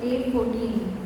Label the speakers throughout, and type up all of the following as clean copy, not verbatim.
Speaker 1: A14.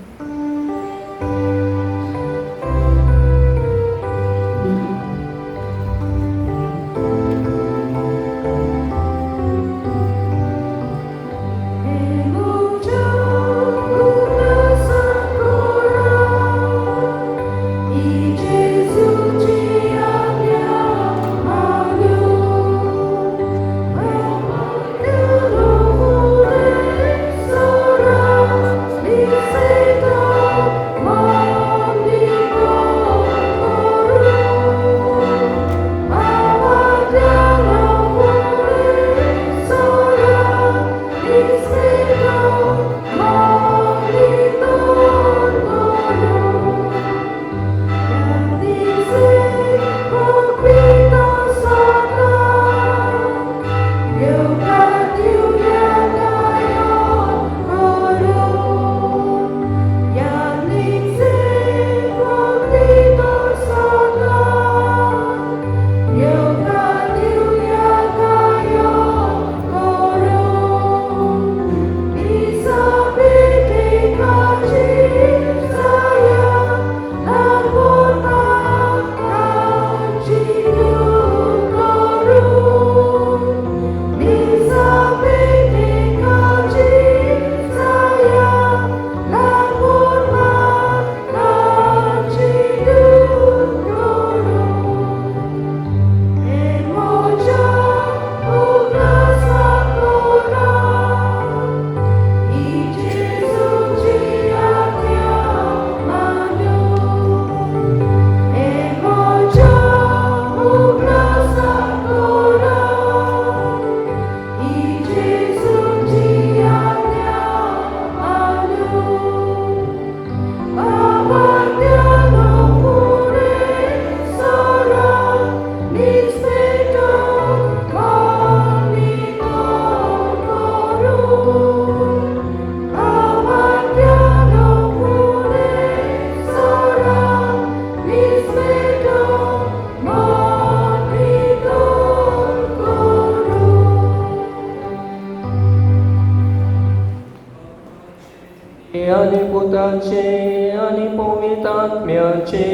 Speaker 2: आणि पवित्र आत्म्याचे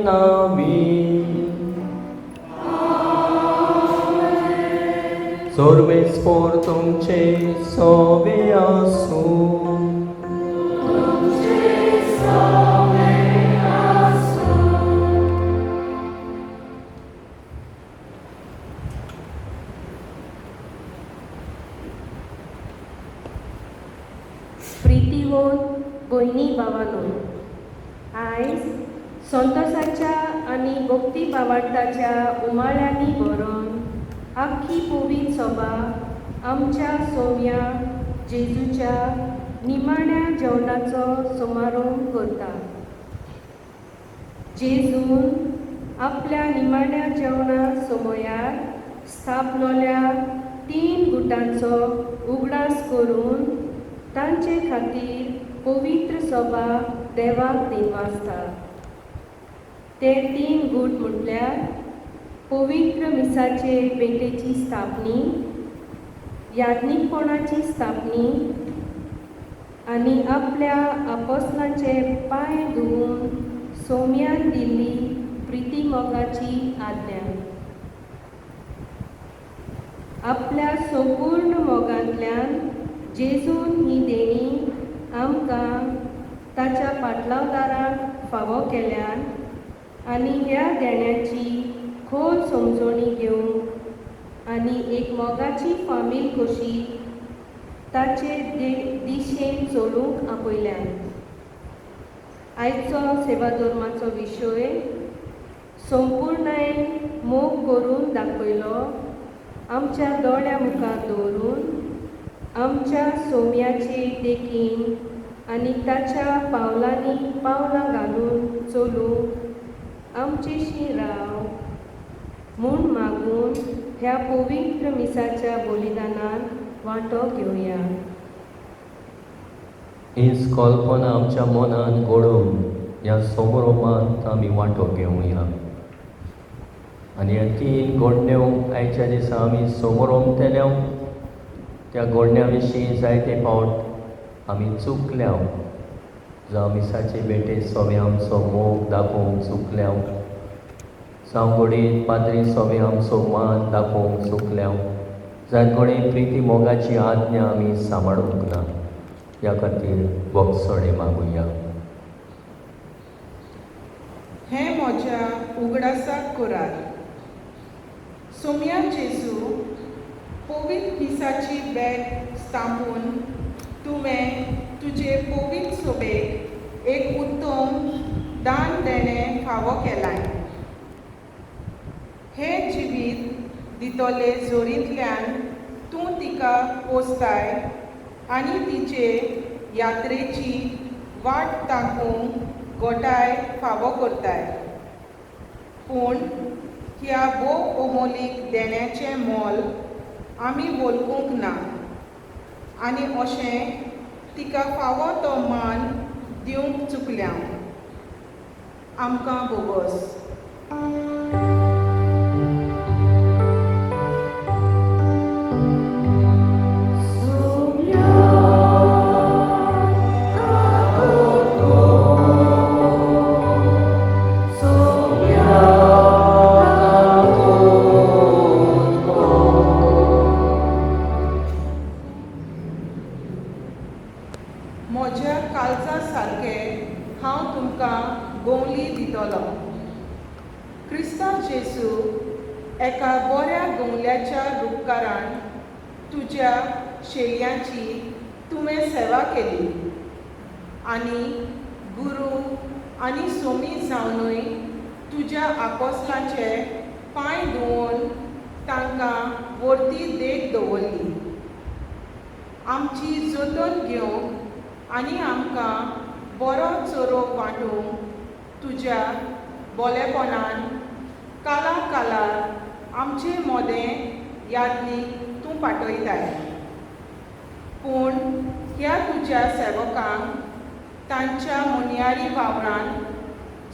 Speaker 2: नावी सर्वेस्पोर तुमचे सोबे आसूं.
Speaker 3: भयणी भावानो, आयज संतोसाच्या आनी भक्ती भावार्थाच्या उमाळ्यांनी भरून आख्खी पवित्र सभा आमच्या सोम्या जेजूच्या निमाण्या जेवणाचो समारोप करता. जेजून आपल्या निमाण्या जेवणा समयार स्थापलोल्या 3 गुटांचो उगडास करून तांचे खातीर पवित्र सभा देवाक दिनवासता. ते 3 गूट म्हटल्यार पवित्र मिसाचे पेटेची स्थापनी, याज्ञिकपणाची स्थापनी आनी आपल्या आपोसलांचे पांय धुवून सोम्यान दिल्ली प्रितीमोगाची आज्ञा. आपल्या संपूर्ण मोगांतल्यान जेजून ही देणी आमकां ताच्या पाटलावदारांक फावो केल्यान आनी ह्या देण्याची खोल समजणी घेवंक आनी एक मोगाची फामील कशी ताचे दिशेन चलूंक आपयल्यान. आयचो सेवा धर्माचो विशय संपूर्णायेन मोग करून दाखयलो आमच्या दोळ्या मुखार दवरून आमच्या सोम्याचे देखीन आनी ताच्या पावलांनी पावलां घालून चलूंक आमचेशी राव म्हूण मागून ह्या पवित्र मिसाच्या बलिदानान वांटो घेवया.
Speaker 2: हीच कल्पना आमच्या मनान घडोवन ह्या समारोपांत आमी वांटो घेवया. आनी ह्या 3 घडण्यो आयच्या दिसा आमी समारोप केल्या. त्या घडण्या विशीं जायते फावट आमी चुकल्या, जावं मिसाचे भेटे सोवे आमचो मोग दाखोवंक चुकल्या, जावं घडये पाद्री सोवे आमचो मान दाखोवंक चुकल्या, जायत घडये प्रिती मोगाची आज्ञा आमी सांबाळूंक ना. ह्या खातीर बोगसोडे मागुया.
Speaker 1: हें म्हज्या उगडासाक करात. सोम्या जेजू, पवित्र मिसाची भेट स्थापून तुवें तुजे पवित्र सोबेक एक उत्तम दान देणें फावो केलां. हें जिवीत दितले जोरींतल्यान तूं तिका पोसताय आनी तिचे यात्रेची वाट ताकूंक गोठाय फावो करताय. पूण ह्या भोव अमोलीक देण्याचें मोल आमी वळखूंक ना आनी अशें तिका फावो तो मान दिवंक चुकल्या. आमकां बोगस. म्हज्या काळजा सारकें हांव तुमकां गोंवली दितलो. क्रिस्ता जेजू, एका बऱ्या गोंवल्याच्या रुपकारान तुज्या शेलयांची तुवें सेवा केली आनी गुरू आनी सोमी जावनूय तुज्या आपोसलांचे पांय धुवन तांकां वर्ती देख दवरली. आमची जतन घेवंक आनी आमकां बरो चोरो वांटूंक तुज्या बोलेपणान काला कालार आमचे मोदें यादनीक तूं पाठयताय. पूण ह्या तुज्या सेवकांक तांच्या मुनयारी वावरान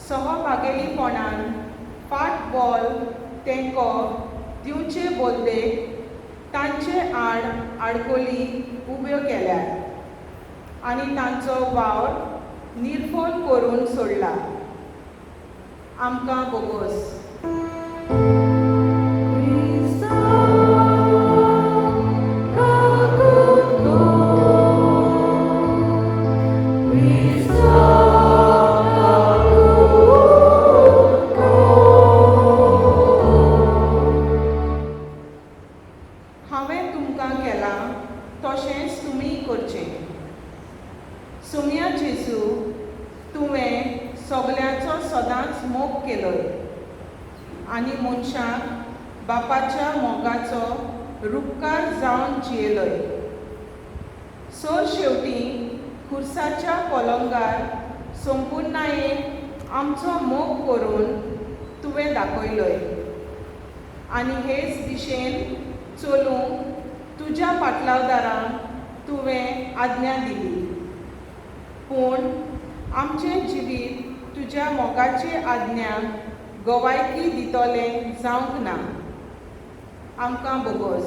Speaker 1: सहभागेलीपणान फाटबॉल तेंको दिवचे बदलेक तांचे आड आडकोली उब्यो केल्यात आनी तांचो वावर निर्फोन करून सोडला. आमकां बोगोस. हांवें तुमकां केलां तशेंच तुमी करचें. सोम्या जेजू, तुवें सगल्यांचो सदांच मोग केलो आनी मनशाक बापाच्या मोगाचो रुपकार जावन जियेलोय. सर शेवटी खुर्साच्या पलंगार संपुर्णायेन आमचो मोग करून तुवें दाखयलोय आनी हेच दिशेन चलूंक तुज्या पाटलावदारांक तुवें आज्ञा दिली. पूण आमचें जिवीत तुज्या मोगाचे आज्ञा गवायकी दितलें जावंक ना. आमकां बोगोस.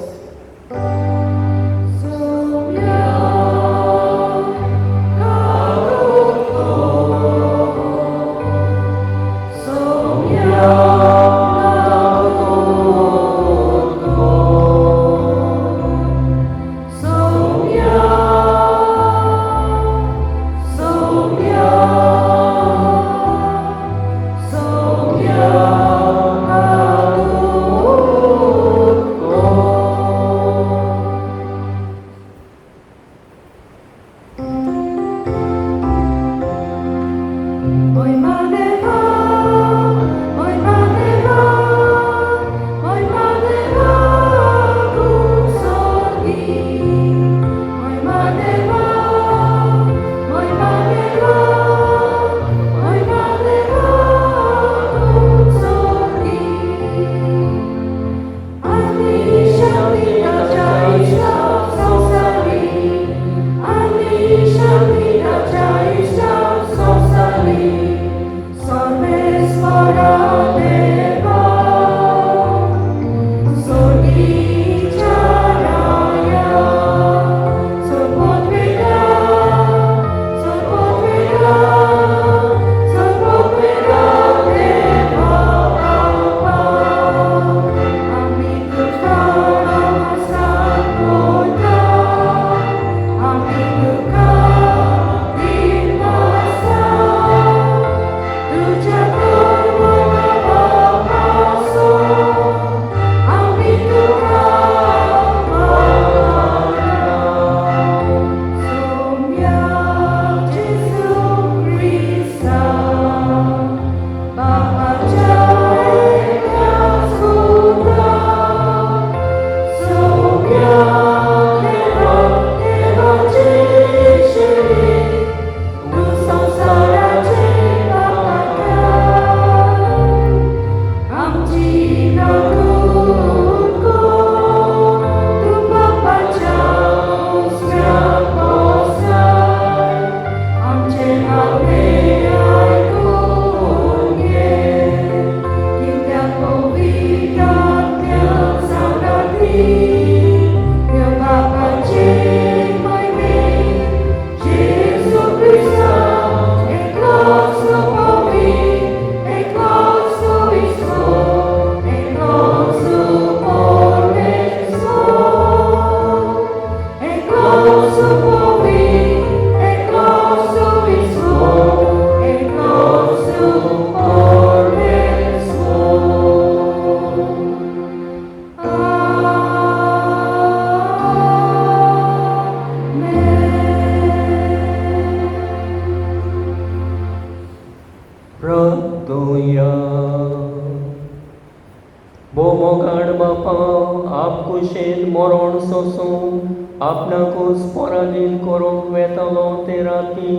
Speaker 2: मरण सोसून आपणाकूच पराधीन करूंक वेतालो ते राती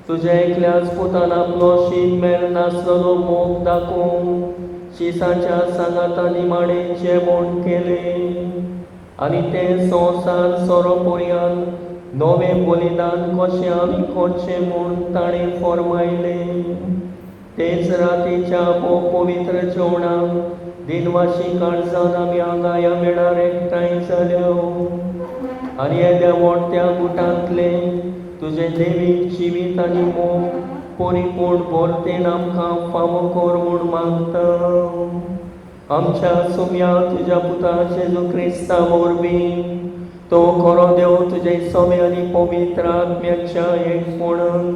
Speaker 2: तुज्या एकल्याच पुतान आपलो शीम मेर नासलेलो मोग दाखोवन शिसाच्या सांगाता निमाणें जेवण केलें आनी तें संवसार सोरो पर्यंत नवें बलिदान कशें आमी करचें म्हूण ताणें फर्मायलें. तेच रातीच्या पवित्र जेवणाक दिनवाशी काळजान आमी हांगा ह्या वेळार एकठांय जाल्या आनी येद्या व्हड गुटांतलें तुजें देवीक जिवीत आनी मोग परिपूर्ण भरतेन आमकां फावो कर म्हूण मागता. आमच्या सुम्या तुज्या पुता जेजू क्रिस्ता वरवीं तो खरो देव तुजे सवे आनी पवित्र आत्म्याच्या एकपणान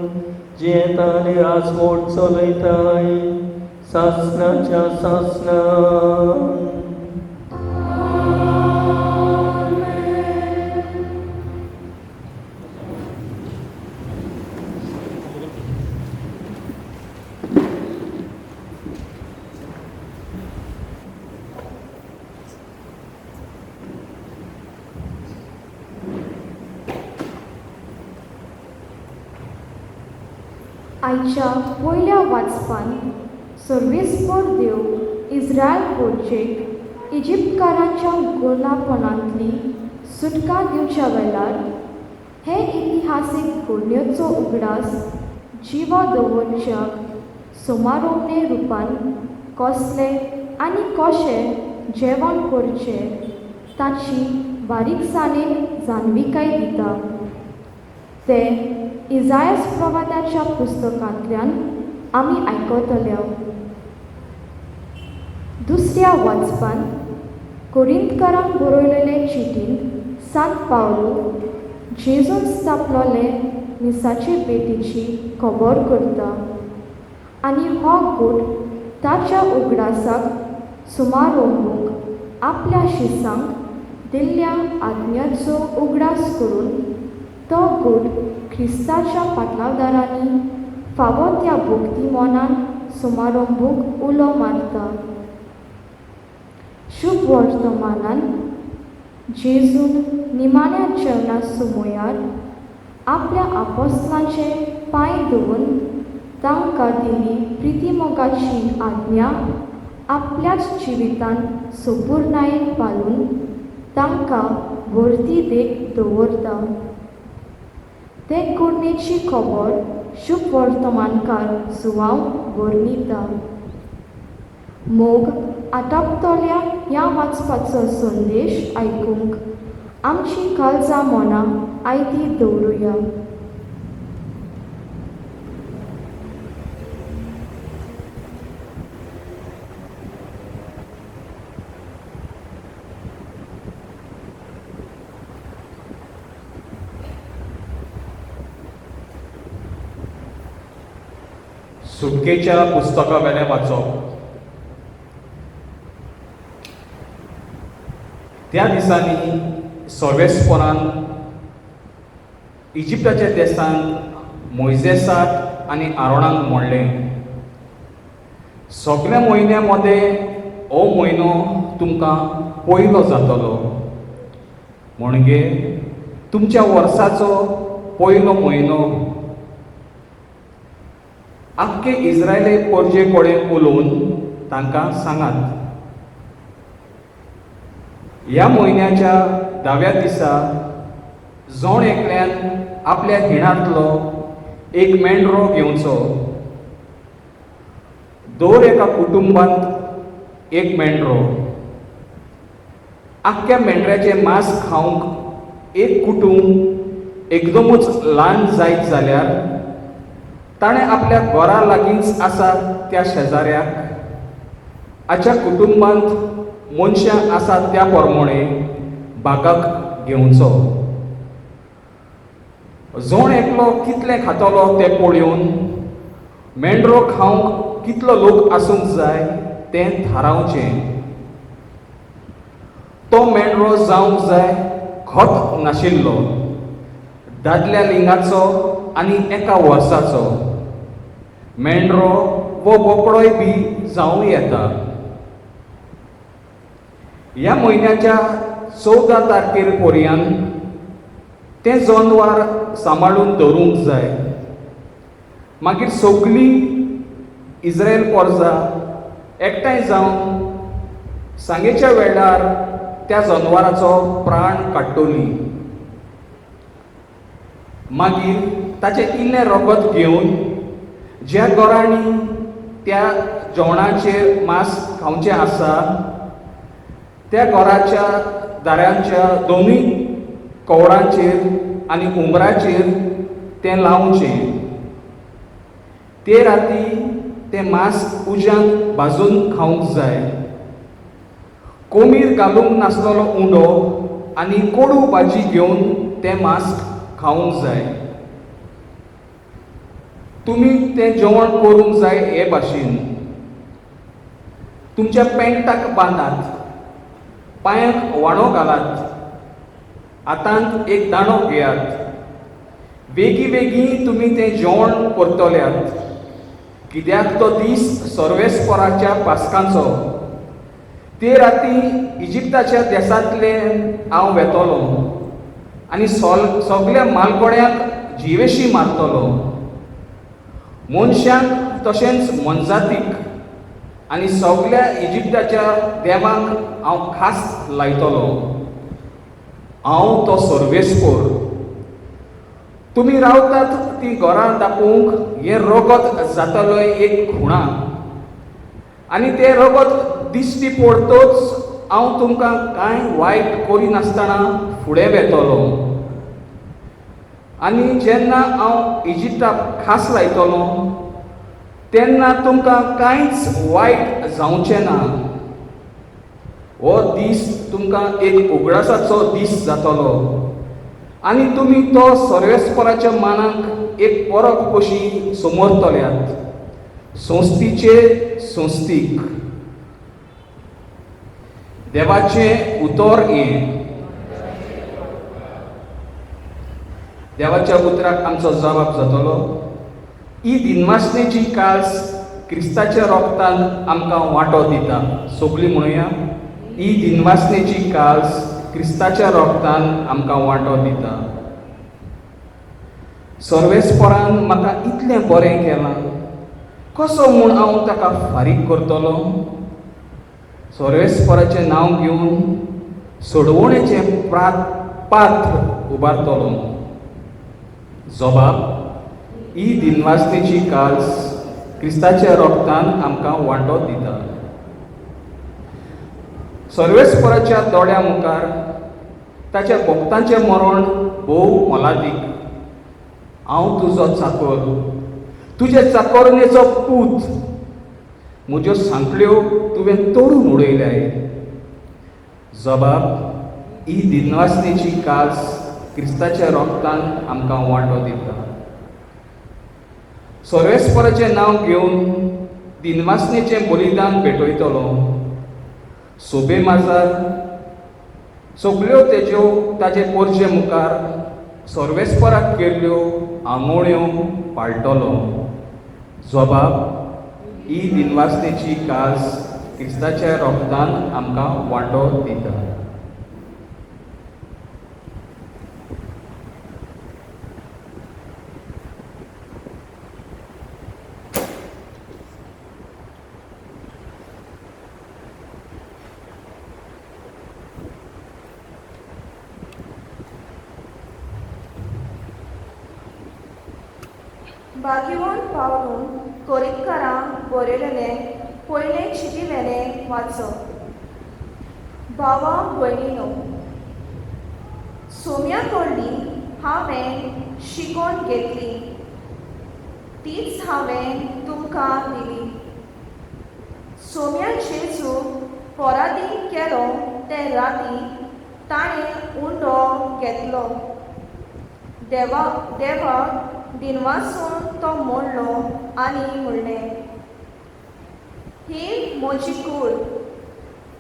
Speaker 2: जियेता आनी राजवट चलयताय सासनाच्या सासना.
Speaker 4: आयच्या पयल्या वाचपान सर्वेस्पर देव इस्रायल पोर्चेक इजिप्तकारांच्या गुलामपणांतली सुटका दिवच्या वेळार हे इतिहासीक घडणेचो उगडास जिवा दवरच्या समारोपणे रुपान कसले आनी कशें जेवण करचें ताची बारीकसाणेन जाणविकाय दिता. ते इजायस प्रवादाच्या पुस्तकांतल्यान आमी आयकतले. दुसऱ्या वाचपान कोरिंतकारांक बरयलेले चिटीन सांत पावलू जेजून स्थापलोले मिसाचे भेटीची खबर करता आनी हो गूट ताच्या उगडासाक सुमारोंबूंक आपल्या शिसांक दिल्ल्या आज्ञाचो उगडास करून तो गूट क्रिस्ताच्या पाटलावदारांनी फावो त्या भक्ती मनान सुमारंभूक उलो मारता. शुभ वर्तमानान जेजून निमाण्या जेवणा सुमयार आपल्या आपोस्लांचे पांय धुवन तांकां दिली प्रितीमोगाची आज्ञा आपल्याच जिवितान सोपूर्णायेन पाळून तांकां व्हरती देख दवरता. ते घडणेची खबर शुभ वर्तमानकार जुवांव वर्णिता. मोग आटापतल्या ह्या वाचपाचो संदेश आयकूंक आमची काळजां मनां आयती दवरुया.
Speaker 5: सुटकेच्या पुस्तका वेलें वाचप. त्या दिसांनी सर्वेस्परान इजिप्ताच्या देशांत मोयजेसाक आनी आरोणाक म्हणलें, सगल्या म्हयन्या मदें हो म्हयनो तुमकां पयलो जातलो, म्हणजे तुमच्या वर्साचो पयलो म्हयनो. आख्खे इस्रायली परजे कडेन उलोवन तांकां सांगात, ह्या म्हयन्याच्या 10व्या दिसा जण एकल्यान आपल्या खिणांतलो एक मेंढरो घेवचो. दर एका कुटुंबांत एक मेंढरो. आख्ख्या मेंढऱ्याचें मांस खावंक एक कुटुंब एकदमूच ल्हान जायत जाल्यार ताणें आपल्या घरा लागींच आसा त्या शेजाऱ्याक हाच्या कुटुंबांत मनशां आसा त्या प्रमाणे भागाक घेवचो. जण एकलो कितलें खातलो तें पळोवन मेंढरो खावंक कितलो लोक आसूंक जाय तें थारावचें. तो मेंढरो जावंक जाय खत नाशिल्लो, दादल्या लिंगाचो आनी एका वर्साचो. मेंढरो वो बोकडोय बी जावं येता. ह्या म्हयन्याच्या 14 तारखेर पर्यंत तें जनवार सांबाळून दवरूंक जाय. मागीर सगळीं इस्रायल पोरजा एकठांय जावन सांगेच्या वेळार त्या जनवराचो प्राण काडटली. मागीर ताचें इल्लें रगत घेवन ज्या घरांनी त्या जेवणाचें मांस खावचें आसा त्या घराच्या दारांच्या दोनूय कवडांचेर आनी उमराचेर तें लावचें. ते राती तें मांस उज्यांत भाजून खावंक जाय. कोमीर घालूंक नासलेलो उंडो आनी कोडू भाजी घेवन तें मांस खावंक जाय. तुमी तें जेवण करूंक जाय हे भाशेन. तुमच्या पेंटाक बांदात, पांयांक व्हाणो घालात, हातांत एक दांडो घेयात. बेगी बेगी तुमी तें जेवण करतल्यात, कित्याक तो दीस सर्वेस्पराच्या पास्कांचो. ते राती इजिप्ताच्या देसांतले हांव वेतलो आनी सगल्या मालकोड्यांक जिवेशी मारतलो, मनशांक तशेंच मोनजातीक आनी सगल्या इजिप्ताच्या देवांक हांव खास लायतलो. हांव तो सर्वेस्पोर. तुमी रावतात ती घरां दाखोवंक हें रगत जातलो एक खुणा आनी तें रगत दिश्टी पडतच हांव तुमकां कांय वायट करिनासतना फुडें वेतलो. आनी जेन्ना हांव इजिप्ताक खास लायतलो तेन्ना तुमकां कांयच वायट जावचें ना. हो दीस तुमकां एक उगडासाचो दीस जातलो आनी तुमी तो सर्वेस्पराच्या मानाक एक परब कशी समरतल्यात, संस्थीचे संस्थीक. देवाचें उतर हें. देवाच्या उतराक आमचो जबाब जातलो. ही दिनवासनेची कास क्रिस्ताच्या रोगतान आमकां वांटो दिता. सगळीं म्हणुया, ही दिनवासनेची कास क्रिस्ताच्या रोगतान आमकां वांटो दिता. सर्वेस्परान म्हाका इतलें बरें केलां, कसो म्हूण हांव ताका फारीक करतलो? सर्वेस्पराचें नांव घेवन सोडवणेचें पात्र उबारतलो. जबाब, ही दिनवासनेची कास क्रिस्ताच्या रोगतान आमकां वांटो दिता. सर्वेस्पराच्या दोळ्या मुखार ताच्या भक्तांचें मरण भोव मोलादीक. हांव तुजो चाकर, तुजे चाकरणेचो पूत, म्हज्यो सांकळ्यो तुवें तोडून उडयल्याय. जबाब, ही दिनवासनेची कास क्रिस्ताच्या रोगतान आमकां वांटो दिता. सर्वेस्पराचें नांव घेवन दिनवासनेचें बलिदान भेटयतलो. सोबे माजार सगल्यो तेज्यो ताजे पोरजे मुखार सर्वेस्पराक केल्ल्यो आंगोळ्यो पाळटलो. जबाब, ही दिनवासनेची कास क्रिस्ताच्या रोगतान आमकां वांटो दिता.
Speaker 4: भाग्यवान पावलून कोरितकारांक बरयलेले पयले चिटीवेले वाचो. भावा भयणीनो, सोम्या कडली हांवें शिकोवन घेतली तीच हांवें तुमकां दिली. सोम्या जेजू परादीन केलो ते राती ताणें उंडो घेतलो, देवाक दिनवासून तो मोडलो आनी म्हणलें, ही म्हजी कूड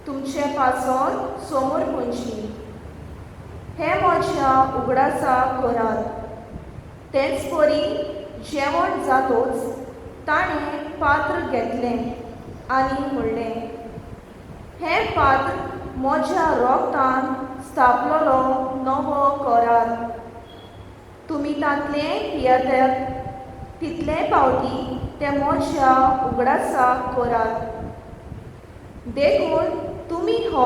Speaker 4: तुमचे पासत समोर पुंची, हें म्हज्या उगडासा करात. तेच परी जेवण जातोच ताणें पात्र घेतलें आनी म्हणलें, हें पात्र म्हज्या रोगतान स्थापलोलो नवो करार. तुमी तांतले पियेतात तितले पावटी ते म्हज्या उगडासाक करात. देखून तुमी हो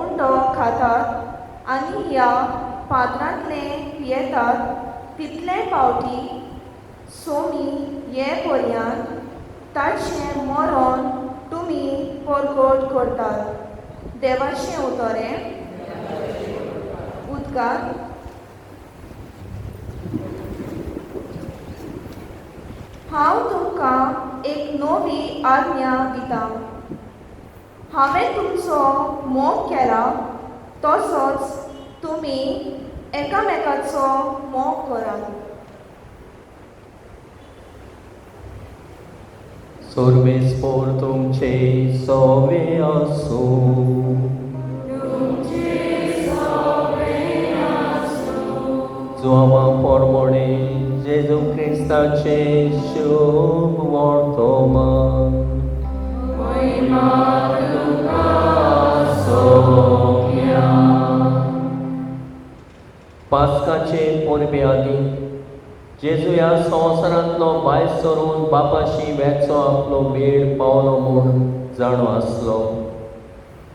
Speaker 4: उंडो खातात आनी ह्या पात्रांतले पियेतात तितले पावटी सोमी ये पर्यंत ताचें मरण तुमी परगट करतात. देवाचें उतरें उदकांत. हांव तुमकां एक नवी आज्ञा दितां. हांवें तुमचो मोग केला तसोच तुमी एकामेकाचो मोग करात.
Speaker 2: सर्वेस्पोर तुमचे सोवे आसूं. जुआंवा पोरमोणे जेजू क्रिस्ताचे शुभ वर्तमान. पास्काचे परबे आदीं जेजू ह्या संवसारांतलो भायर सरून बापाशी वेचो आपलो वेळ पावलो म्हूण जाणो आसलो.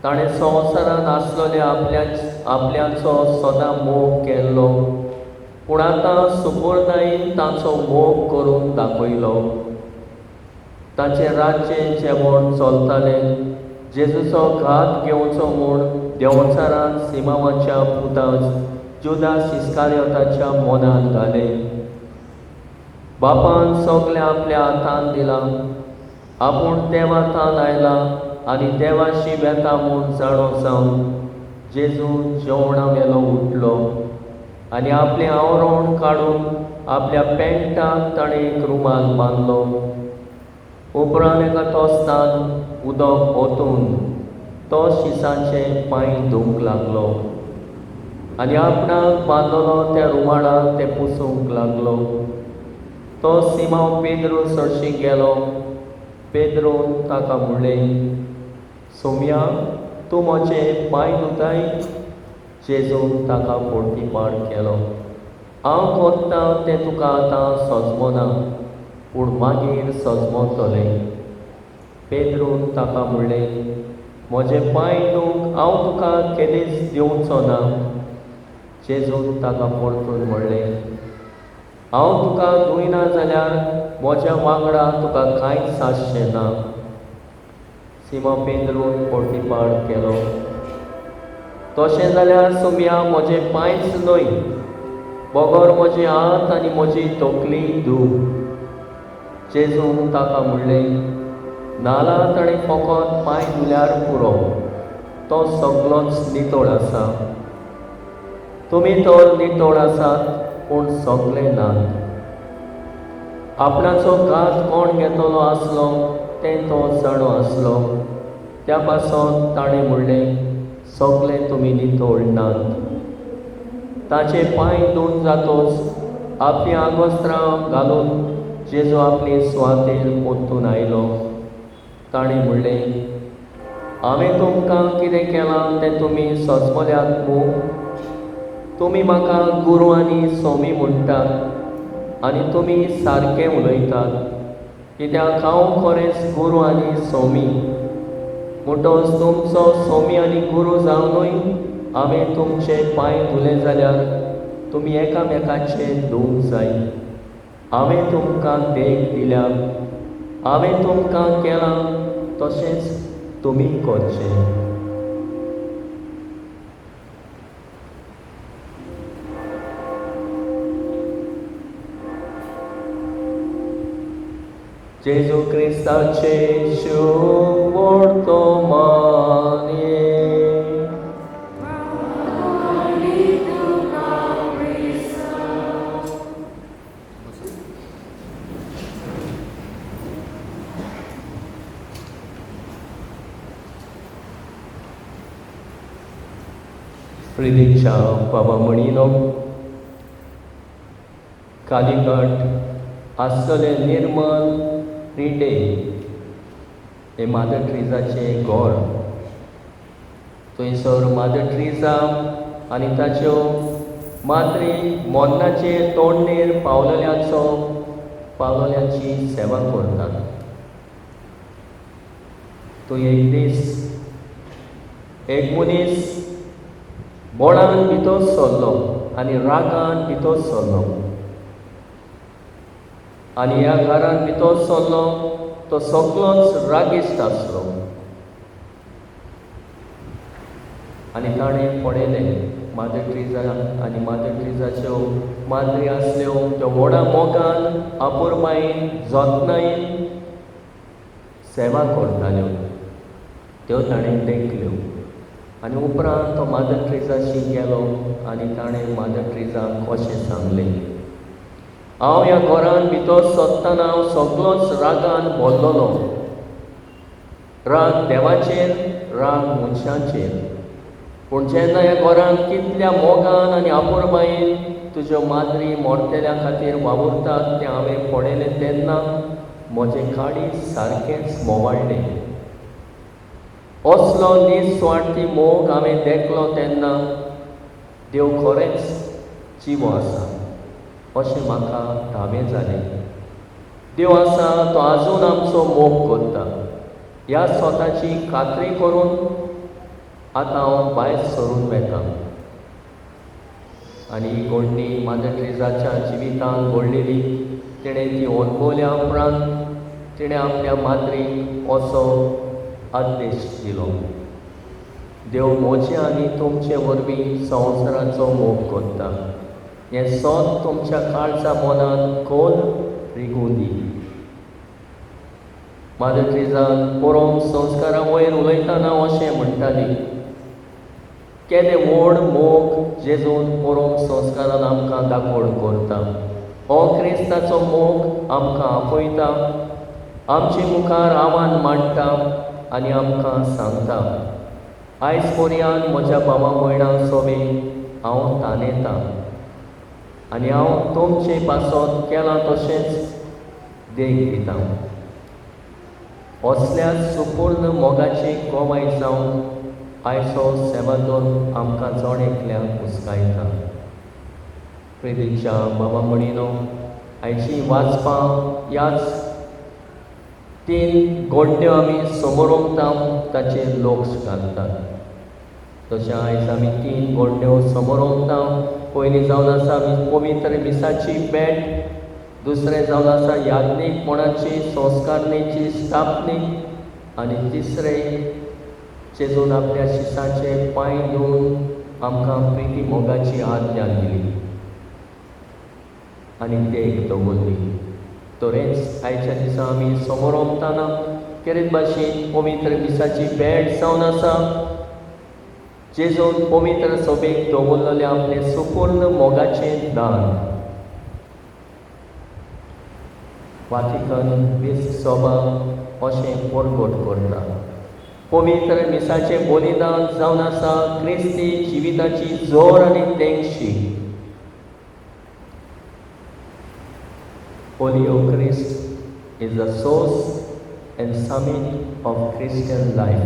Speaker 2: ताणें संवसारांत आसलेल्या आपल्याचो सदां मोग केल्लो, पूण आतां सुपुर्दायेन ताचो मोग करून दाखयलो. ताचें राज्य जेवण चलतालें. जेजूचो घात घेवचो म्हूण देंवचारान सिमांवाच्या पुताक जुदास इस्कारियोताच्या मनान घालें. बापान सगळें आपल्या हातान दिलां. आपूण देवा थावन आयला आनी देवाशी वेता म्हूण जाणो जावन जेजू जेवणा वेलो उठलो आनी आपलें आवरण काडून आपल्या पेंटाक ताणें एक रुमाल बांदलो. उपरांत एका तोस्तान उदक ओतून तो शिसाचे पांय धुवंक लागलो आनी आपणाक बांदलो त्या रुमाडाक ते पुसूंक लागलो. तो सिमांव पेद्रू सरशी गेलो. पेद्रून ताका म्हणलें, सोम्या, तूं म्हजे पांय धुताय? जेजून ताका पोर्तिपार केलो, हांव कोत्ता तें तुका आतां सजमना, पूण मागीर सजमतलें. पेद्रून ताका म्हणलें, म्हजे पांय धुवंक हांव तुका केदींच दिवचो ना. जेजून ताका परतून म्हणलें, हांव तुका धुयना जाल्यार म्हज्या वांगडा तुका कांयच आसचें ना. सिमांव पेद्रून पोर्तिपार केलो, तशें जाल्यार सोम्या म्हजे पांयच न्हय, बगर म्हजे हात आनी म्हजी तकली धूव. जेजून ताका म्हणलें, नाला ताणें फकत पांय धुल्यार पुरो, तो सगळोच नितळ आसा. तुमी तर नितळ आसात, पूण सगळे नात. आपणाचो घात कोण घेतलो आसलो तें तो जाणो आसलो. त्या पासून ताणें म्हणलें, सगळे तुमी नितळ नात. ताचे पांय धुवन जातोच आपलीं आंगवस्त्रां घालून जेजू आपले सुवातेर परतून आयलो. ताणें म्हणलें, हांवें तुमकां कितें केलां तें तुमी सजमल्यात मूं? तुमी म्हाका गुरू आनी सोमी म्हणटात आनी तुमी सारकें उलयतात, कित्याक हांव खरेंच गुरू आनी सोमी. म्हणटकच तुमचो सोमी आनी गुरू जावनूय हांवें तुमचे पांय धुले जाल्यार तुमी एकामेकाचे धुवंक जाय. हांवें तुमकां देख दिल्या, हांवें तुमकां केलां तशेंच तुमी करचें. जेजू क्रिस्ताचे शुभ वर्तमान. प्रिदीक्षा बाबा म्हणिनो कालिकट आसलें निर्मल रिडे हे मादर ट्रिजाचें घर. थंयसर मादर ट्रिजा आनी ताच्यो माद्री मरणाचे तोडणेर पावलल्यांची सेवा करतात. तो एक दीस एक मनीस बोळान भितर सरलो आनी रागान भितर सरलो आनी ह्या घरान भितर सरलो तो सगळोच रागिश्ट आसलो आनी ताणें पळयलें मादर ट्रिजा आनी मादर ट्रिजाच्यो माद्री आसल्यो त्यो व्हडा मोगान अपुरबायेन जतनायेन सेवा करताल्यो त्यो ताणें देखल्यो. आनी उपरांत तो मादर ट्रिजाशी गेलो आनी ताणें मादर ट्रिजाक अशें सांगलें, हांव ह्या घरान भितर सरतना हांव सगळोच रागान भरलेलो, राग देवाचेर, राग मनशांचेर, पूण जेन्ना ह्या घरान कितल्या मोगान आनी अपुरबायेन तुज्यो माद्री मरतल्या खातीर वावुरतात तें हांवें पळयलें तेन्ना म्हजें काळीज सारकेंच मोवाडलें. असलो निस्वार्थी मोग हांवें देखलो तेन्ना देव खरेंच जिवो आसा अशें म्हाका दावें जालें. देव आसा तो आजून आमचो मोग करता ह्या स्वताची खात्री करून आतां हांव भायर सरून वता. आनी ही घडणी मादर ट्रिजाच्या जिवितांत घडलेली तिणें ती अणभवल्या उपरांत तिणें आपल्या माद्रीक असो आदेश दिलो, देव म्हजे आनी तुमचे वरवीं संवसाराचो मोग करता हें सत तुमच्या काळजा मनान खोल रिगूं दी. मादर ट्रिजान परम संस्कारा वयर उलयतना अशें म्हणटाली, केदे व्हड मोग जेजून परम संस्कारान आमकां दाखोवण करता. हो क्रिस्ताचो मोग आमकां आपयता, आमचे मुखार आव्हान मांडटा आनी आमकां सांगता, आयज पर्यंत म्हज्या भावा भयणां सोबे हांव तानेता आनी हांव तुमचे पासत केलां तशेंच देख दिता. असल्या सुपूर्ण मोगाची गवाय जावन आयचो सेवादोर आमकां जण एकल्याक हुस्कायता. प्रितीच्या बाबा म्हणिनो, आयची वाचपां ह्याच तीन गोड्यो आमी समोर उरता ताचेर लक्ष घालतात. तशें आयज आमी तीन गोड्यो समोर उरता. पयलीं जावन आसा पवित्र मिसाची भेट, दुसरें जावन आसा याज्ञीकपणाची संस्कारणेची स्थापनीक, आनी तिसरें जेजून आपल्या शिसाचे पांय धुवन आमकां प्रिती मोगाची आज्ञा दिली आनी देख दवरली. तरेंच आयच्या दिसा आमी समोर उरतना केरीत भाशेन पवित्र मिसाची भेट जावन आसा जेजून पवित्र सभेक दवरलेलें आपलें सुपूर्ण मोगाचें दान. वातिकन विस्क सभा अशें परगट करता. पवित्र मिसाचें बलिदान जावन आसा क्रिस्ती जिविताची जोर आनी तेंगशी. Holy Eucharist is the source and summit of Christian life.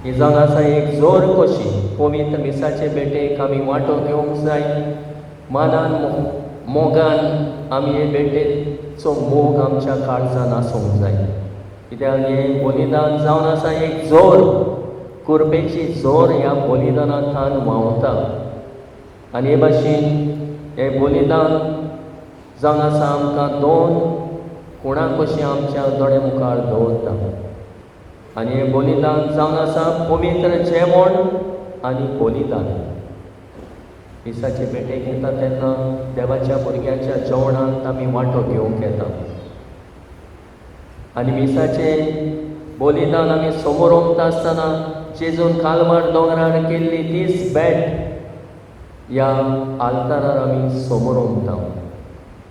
Speaker 2: ही जावन आसा एक जोर कशी पवित्र मिसाचे भेटेक आमी वांटो घेवंक जाय. मानान मोगान आमी हे भेटेचो मोग आमच्या काळजान आसूंक जाय. कित्याक हें बलिदान जावन आसा एक जोर, कुर्बेची जोर ह्या बलिदानांतल्यान व्हांवता. आनी हे भाशेन हें बलिदान जावन आसा आमकां दोन कुणां कशीं आमच्या दोळे मुखार दवरता. आनी हें बलिदान जावन आसा पवित्र जेवण आनी बलिदान. मिसाचे भेटेक येता तेन्ना देवाच्या भुरग्याच्या जेवणांत आमी वांटो घेवंक येता. आनी मिसाचें बलिदान आमी समोर उरता आसतना जेजून कालवार दोंगरार केल्ली तीच भेट ह्या आल्तारार आमी समोर उरता.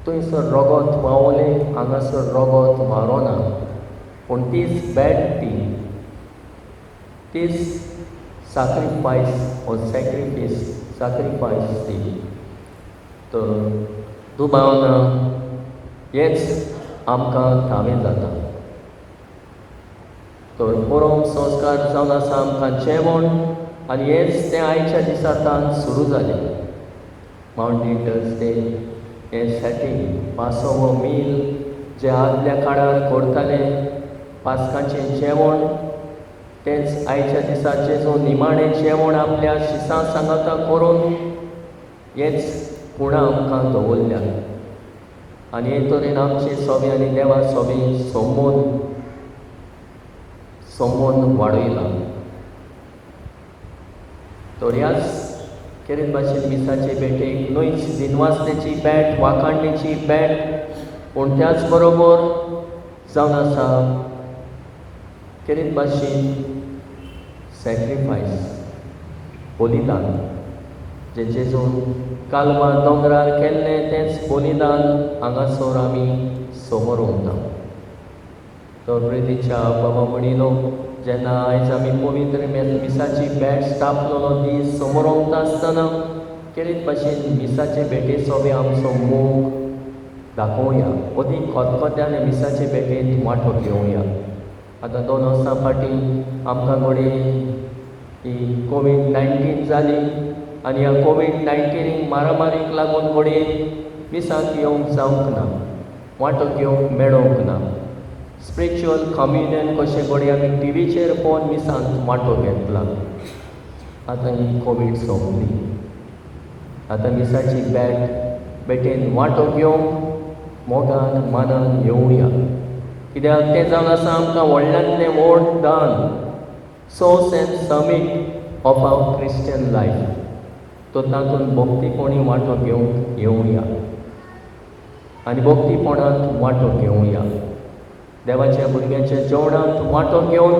Speaker 2: थंयसर रगत व्हांवलें, हांगासर रगत व्हारोना, पूण तीच भेट ती, तीच साक्रिफायस ऑर सॅक्रिफीस साक्रिफायस ती. तर दुबावना हेंच आमकां थावें जाता. तर परम संस्कार जावन आसा आमकां जेवण आनी हेंच तें आयच्या दिसा तान सुरू जालें. मावंटेन थर्सडे हें सेटींग पासोवो मील जें आदल्या काळार करताले, पास्काचें जेवण, तेंच आयच्या दिसा जेजू निमाणें जेवण आपल्या शिसां सांगाता करून हेच खुणा आमकां दवरल्या. आनी हे तरेन आमचे सोबे आनी देवा सोबे संबंद संबंद वाडयला. तर ह्याच केरीत भाशेन मिसाचे भेटेक न्हयच दिनवासनेची भेट, वाखाणणेची भेट, पूण त्याच बरोबर जावन आसा केरीत भाशेन सॅक्रिफायस, बलिदान जें जेजून कालवा दोंगरार केल्लें तेंच बलिदान हांगासर आमी समोर उरता. तर प्रितीच्या बाबा म्हणिलो, जेन्ना आयज आमी पवित्र मिसाची भेट स्थापलेलो दीस समोर उरता आसतना केरीत भाशेन मिसाचे भेटे बी आमचो मोग दाखोवया, अदीक खतखत्यान मिसाचे भेटेंत वांटो घेवया. आतां 2 वर्सां फाटीं आमकां घडये ही कोवीड-19 जाली आनी ह्या कोवीड-19 मारामारीक लागून घडये मिसाक येवंक जावंक ना, वांटो घेवंक मेळोंक ना. स्पिरिच्युअल कम्युनियन कशें घडये आमी टिवीचेर पळोवन मिसांत वांटो घेतला. आतां ही कोवीड सोंपली, आतां मिसाची भेटेन वांटो घेवंक मोगान मानान येवया, कित्याक तें जावन आसा आमकां व्हडल्यांतलें व्हड दान, source and summit of our Christian life. तो तातूंत भक्तीपणी वांटो घेवंक येवया आनी भक्तीपणांत वांटो घेवया. देवाच्या भुरग्यांच्या जेवणांत वांटो घेवन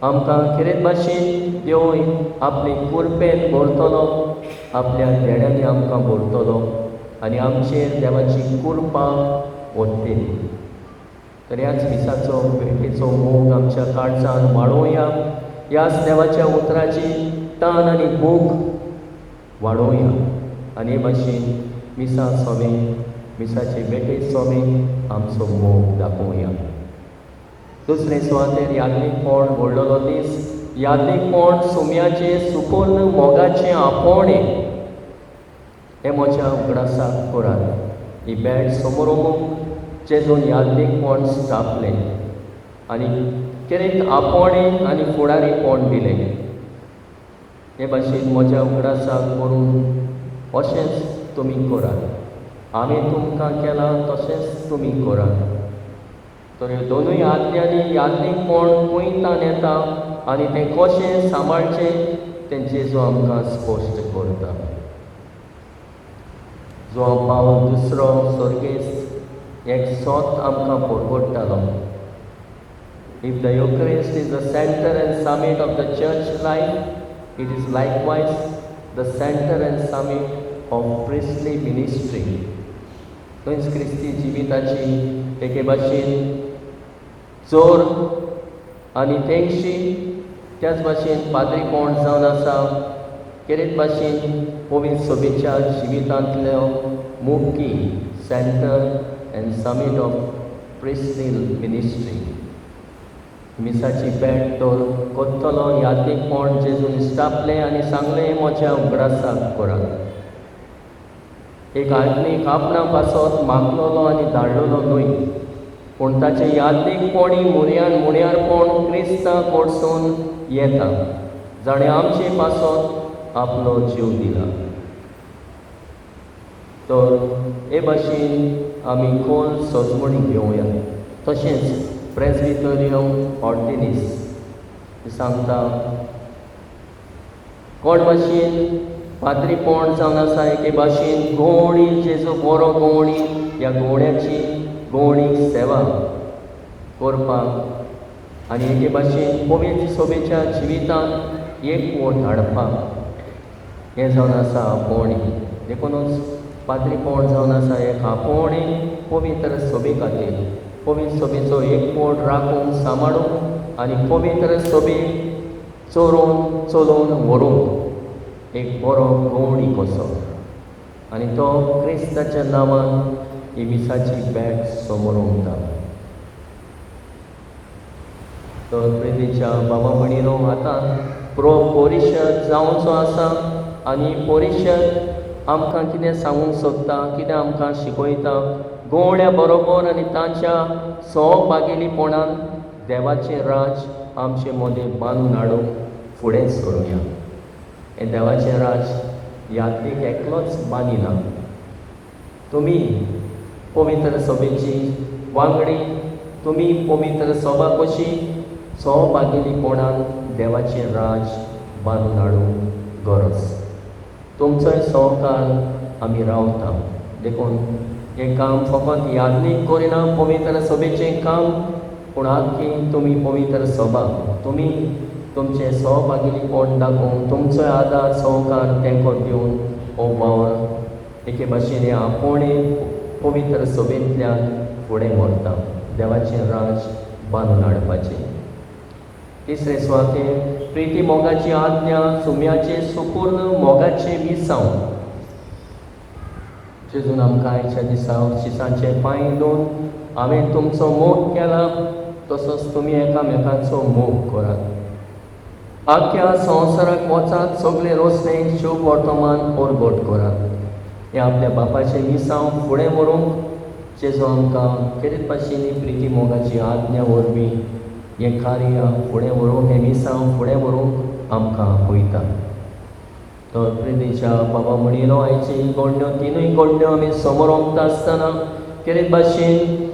Speaker 2: आमकां खेरीत भाशेन देव आपले कुरपेन भरतलो, आपल्या देण्यांनी आमकां भरतलो आनी आमचेर देवाची कुरपा वतली. तर ह्याच मिसाचो भेटेचो मोग आमच्या काळजान वाडोवया, ह्याच देवाच्या उतराची तान आनी भूक वाडोवया आनी हे भाशेन मिसा सोबे, मिसाचे भेटे सोबे आमचो मोग दाखोवया. दुसरे सुवातेर याज्ञीकपण व्हडलो दीस, याज्ञीकपण सुम्याचें सुपूर्ण मोगाचें आपोवणें हें म्हज्या उगडासाक करात. ही भेट समोर जेजून याज्ञीकपण स्थापलें आनी केरीत आपोवणें आनी फुडारीपण दिलें. हे भाशेन म्हज्या उगडासाक करून अशेंच तुमी करात, आमी तुमकां केलां तशेंच तुमी करात. तर ह्यो दोनूय आज्ञांनी याज्ञीकपण खंयतान येता आनी तें कशें सांबाळचें तें जेजू आमकां स्पश्ट करता. जो पावल दुसरो सर्गेस्त एक सोत आमकां परगट्टालो. If the Eucharist is the center and summit of the church life, it is likewise the center and summit of priestly ministry. थंयच क्रिस्ती जिविताची एके भाशेन जोर आनी तेंगशी, त्याच भाशेन पाद्रीपण जावन आसा केरीत भाशेन पवित्र सभेच्या जिवितांतल्यो मुख्य center and summit of priestly ministry. मिसाची भेट तर कोत्तलो याज्ञीकपण जेजून स्थापलें आनी सांगलें म्हज्या उगडासाक करात. एक याज्ञीक आपणा पासत मागलोलो आनी धाडलेलो न्हय, पूण ताचें याज्ञीकपणी मुर्यान मुण्यारपण क्रिस्ता कडसून येता, जाणें आमचे पासत आपलो जीव दिला. तर हे भाशेन आमी खोल सजमणी घेवया. तशेंच प्रेस्बिटोरियम ऑर्डिनीस सांगता कोण भाशेन पाद्रीपण जावन आसा एके भाशेन गवळी, जेजू बरो गवळी, ह्या गवळ्याची गवळीक सेवा करपाक आनी एके भाशेन पवित्र सभेच्या जिवितांत एकवट हाडपाक हें जावन आसा आपोवणें. देखूनच पाद्रीपण जावन आसा एक आपोवणें पवित्र सभे खातीर, पवित्र सभेचो एकवट राखूंक, सांबाळूंक आनी पवित्र सभेक चोरोवन चलोवन व्हरूंक एक बरो गवळी कसो, आनी तो क्रिस्ताच्या नांवान ही मिसाची भेट समोर उरता. तर प्रितीच्या बाबा म्हणिनो, आतां प्रो परिशद जावचो आसा आनी परिशद आमकां कितें सांगूंक सोदता, कितें आमकां शिकयता, गोवण्या बरोबर आनी तांच्या सहभागीपणान देवाचें राज आमचे मदें बांदून हाडूंक फुडें सरुया. हें देवाचें राज यात्रीक एकलोच बांदिना. तुमी पवित्र सभेची वांगडी, तुमी पवित्र सभा कशी सहभागीपणान देवाचें राज बांदून हाडूंक गरज. तुमचोय सहकार आमी रावता. देखून हें काम फकत याज्ञीक करिना पवित्र सभेचें काम, पूण आखी तुमी पवित्र सभा तुमी तुमचें सहभागीपण दाखोवन तुमचोय आदार सहकार तेंको दिवन हो वावर एके भाशेन आपोवणें पवित्र सभेंतल्यान फुडें व्हरता देवाचें राज बांदून हाडपाचें. तिसरे सुवातेर प्रिती मोगाची आज्ञा सुम्याचें सुपूर्ण मोगाचें मिसांव. जेजून आमकां आयच्या दिसा शिसांचे पांय धुवन हांवें तुमचो मोग केला तसोच तुमी एकामेकांचो मोग करात. आख्या संवसाराक वचात, सगळे रोसणे शुभ वर्तमान परगट करात. हें आपल्या बापाचें मिसांव फुडें व्हरूंक जेजू आमकां केरीत भाशेनी प्रिती मोगाची आज्ञा वरवीं हें कार्य फुडें व्हरूंक, हें मिसांव फुडें व्हरूंक आमकां आपयता. तर प्रितीच्या बाबा म्हणिलो आयची गोडण्यो तिनूय गोडण्यो आमी समोर ओंकता आसतना केरीत भाशेन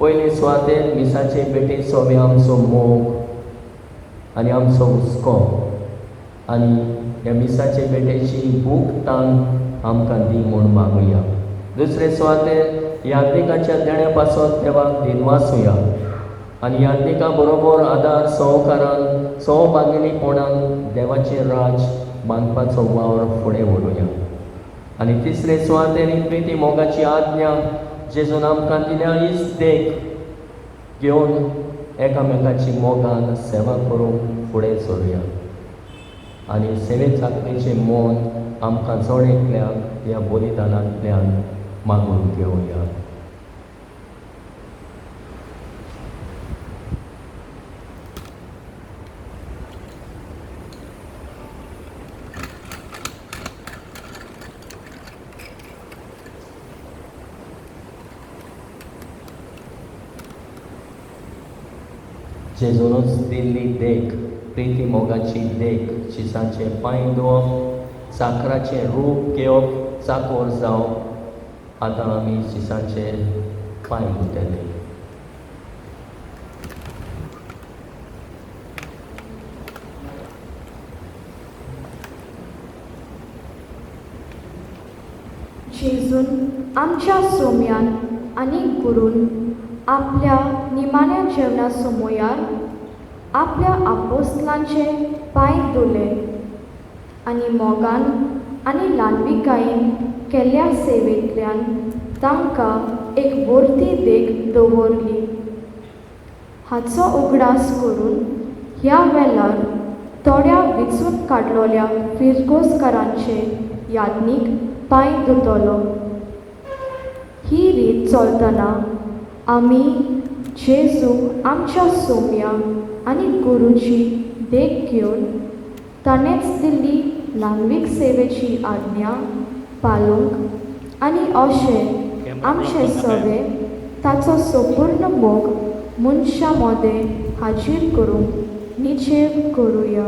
Speaker 2: पयले सुवातेर मिसाचे भेटी सोबे आमचो मोग आनी आमचो हुस्को आनी ह्या मिसाचे भेटेची भूक तान आमकां दी म्हूण मागुया. दुसरे सुवातेर याज्ञिकाच्या देण्या पासत देवाक दिनवासुया आनी याज्ञिका बरोबर आदार सहकारान सहभागीपणान देवाचें राज बांदपाचो वावर फुडें व्हरुया. आनी तिसरे सुवातेर प्रिती मोगाची आज्ञा जेजून आमकां दिल्या हीच देख घेवन एकामेकाची मोगान सेवा करूंक फुडें सरुया आनी सेवे चाकरेचें मन आमकां जण एकल्याक ह्या बलिदानांतल्यान मागून घेवया. जेजूनच दिल्ली देख, प्रिती मोगाची देख, शिसांचे पांय धुवप, चाकराचें रूप घेवप, चाकोर जावप, आतां आमी शिसांचे पांय धुतले.
Speaker 4: जेजून आमच्या सोम्यान आनी गुरून आपल्या निमाण्या जेवणा समयार आपल्या आपोस्तलांचे पांय धुले आनी मोगान आनी ल्हानविकायेन केल्ल्या सेवेंतल्यान तांकां एक वर्ती देख दवरली. हाचो उगडास करून ह्या वेळार थोड्या विचून काडलोल्या फिरगोजकारांचे यादनीक पांय धुतलो. ही रीत चलतना आमी जेजू आमच्या सोम्या आनी गुरूची देख घेवन ताणेंच दिल्ली ल्हानवीक सेवेची आज्ञा पाळूंक आनी अशें आमचे सवे ताचो संपूर्ण मोग मनशां मदें हाजीर करूंक निश्चेव करुया.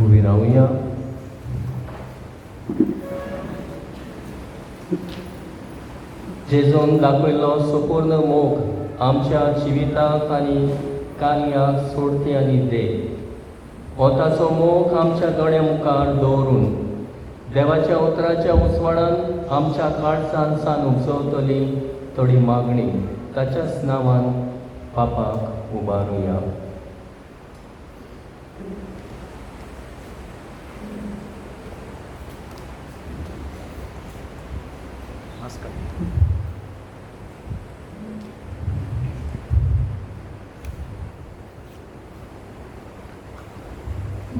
Speaker 2: उबी रावया. जेजून दाखयल्लो सुपूर्ण मोग आमच्या जिविताक आनी कार्याक सोडती आनी दे हो ताचो मोग आमच्या दोळ्या मुखार दवरून देवाच्या उतराच्या उजवाडान आमच्या काळजान सान उपजवतली थोडी मागणी ताच्याच नांवान पापाक उबारुया.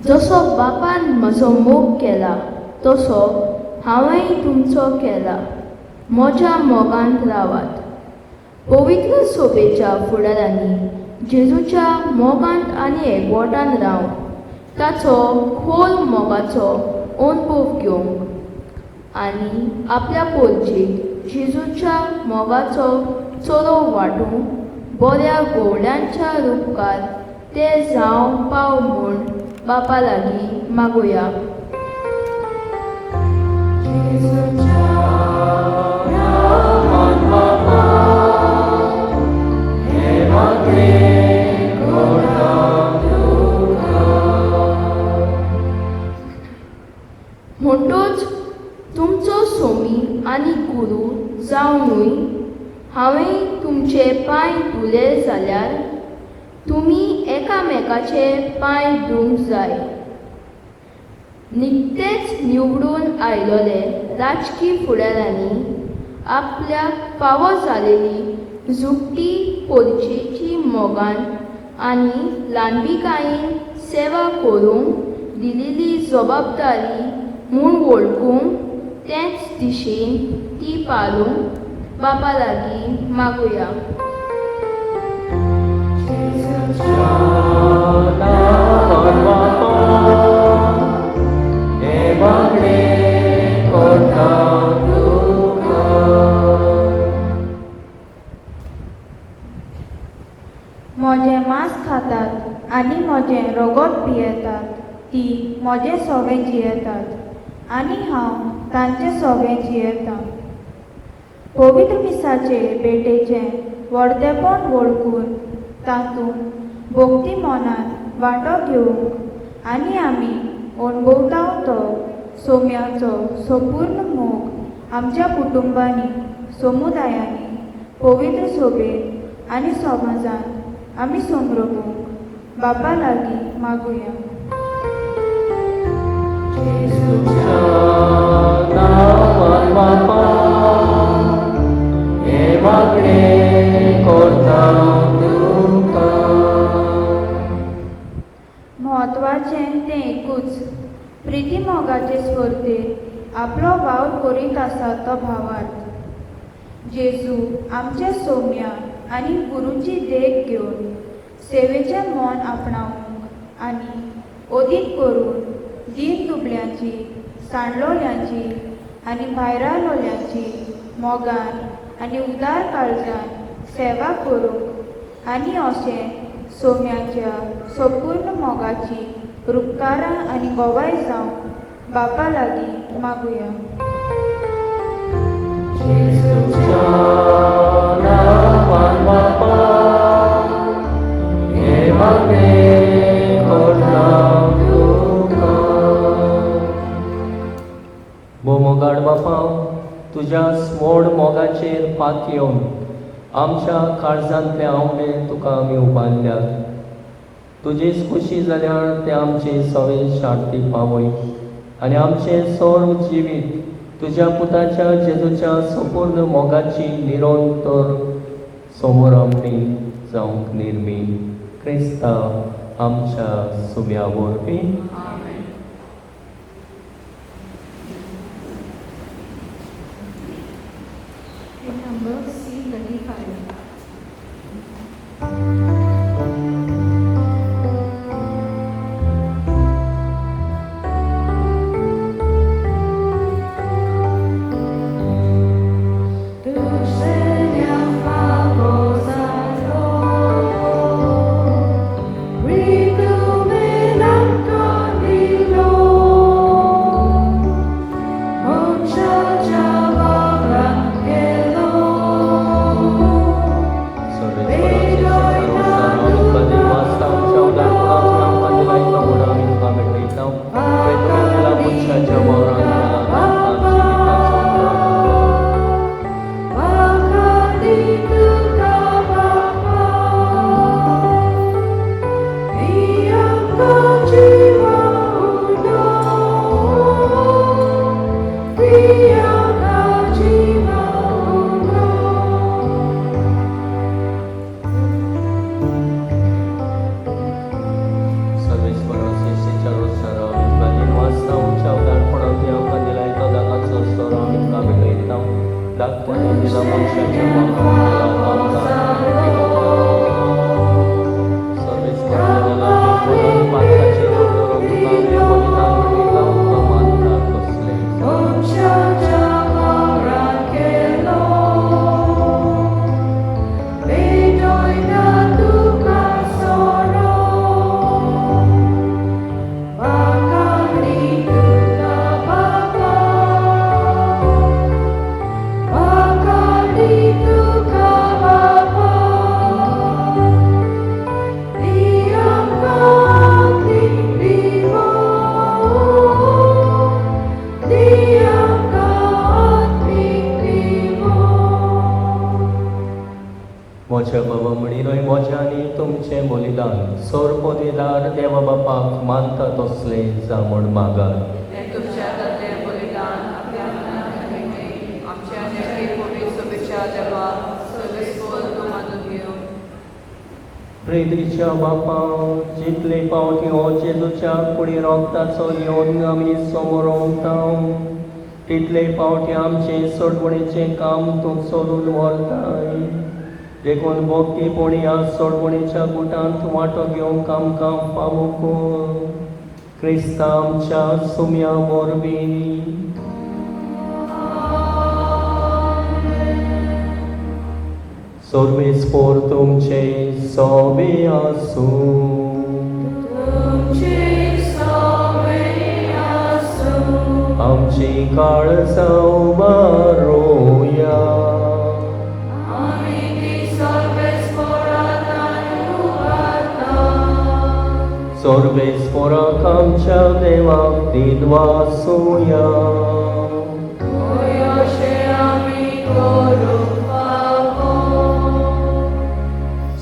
Speaker 4: जसो बापान म्हजो मोग केला तसो हांवेंय तुमचो केला. म्हज्या मोगांत रावात. पवित्र सोबेच्या फुडारांनी जेजूच्या मोगांत आनी एकवटान रावन ताचो खोल मोगाचो अणभव घेवंक आनी आपल्या पोलचेक जेजूच्या मोगाचो चलो वांटूंक बऱ्या गोवळ्यांच्या रुपकार ते जावं पाव म्हूण बापा लागीं मागुया. म्हणटूच तुमचो सोमी आनी गुरू जावनूय हांवें तुमचे पांय धुले जाल्यार तुमी एकामेकाचे पांय धुवंक जाय. निकतेच निवडून आयलोले राजकी फुडारांनी आपल्याक फावो जालेली झुकटी पोलचेची मोगान आनी ल्हानविकायेन सेवा करूंक दिलेली जबाबदारी म्हूण वळखूंक तेच दिशेन ती पाळूंक बापा लागीं मागुया.
Speaker 6: म्हजें मांस खातात आनी म्हजें रगत पियेतात ती म्हजें सोवें जियेतात आनी हांव तांचे सोवें जियेतां. पवित्र मिसाचे भेटेचें व्हडतेपण वळखून तातूंत भक्ती मनान वांटो घेवंक आनी आमी अणभवता तो सोम्याचो संपूर्ण मोग आमच्या कुटुंबांनी, समुदायांनी, पवित्र सोबेन आनी समाजान आमी समरोवंक बापा लागीं मागुया. म्हत्वाचें तें एकूच प्रिती मोगाचे स्पर्धेत आपलो वावर करीत आसा तो भावार्थ. जेजू आमच्या सोम्या आनी गुरूची देख घेवन सेवेचें मन आपणावंक आनी अदीक करून दीन दुबळ्यांची, सांडलोल्यांची आनी भायरालोल्यांची मोगान आनी उदार काळजान सेवा करूंक आनी अशें सोम्याच्या संपूर्ण मोगाची रुपकारां आनी गोवाय जावंक बापा लागीं मागुया.
Speaker 2: भोव बापा, तुज्या स्मोड मोगाचेर पात येवन आमच्या काळजांतले आवडे तुका आमी उबारल्यात. तुजीच खुशी जाल्यार ते आमचे सवे शांती पावय आनी आमचें सर्व जिवीत तुज्या पुताच्या जेजूच्या संपूर्ण मोगाची निरंतर समोर आमणी जावंक निर्मी क्रिस्ता आमच्या सुम्या वरवीं.
Speaker 3: Number C35.
Speaker 7: Rico me
Speaker 2: तुमचें बलिदान सोरपोदेदार देवा बापाक मानता तसलें जावं म्हूण मागात.
Speaker 7: हें तुमच्या हातांतलें बलिदान आपल्या मनाक आमच्या आनी पवित्र सभेच्या देवा सर्वेस्पर तूं मानून घेवं.
Speaker 2: प्रेतीच्या बापा, जितले पावटी हो जेजूच्या कुडी रोगताचो येवन आमी समोर तितले पावटी आमचें सोडवणेचें काम तूं सोडून व्हरताय. देखून भक्तीपणी ह्या सोडवणेच्या गुटांत वांटो घेवंक आमकां फावो कर. क्रिस्ता आमच्या सुम्या वरवीं. सर्वेस्पर तुमचे सोबे आसूं. आमची काळजां उबारोया. सर्वेस्पराक आमच्या देवाक दिनवासुया.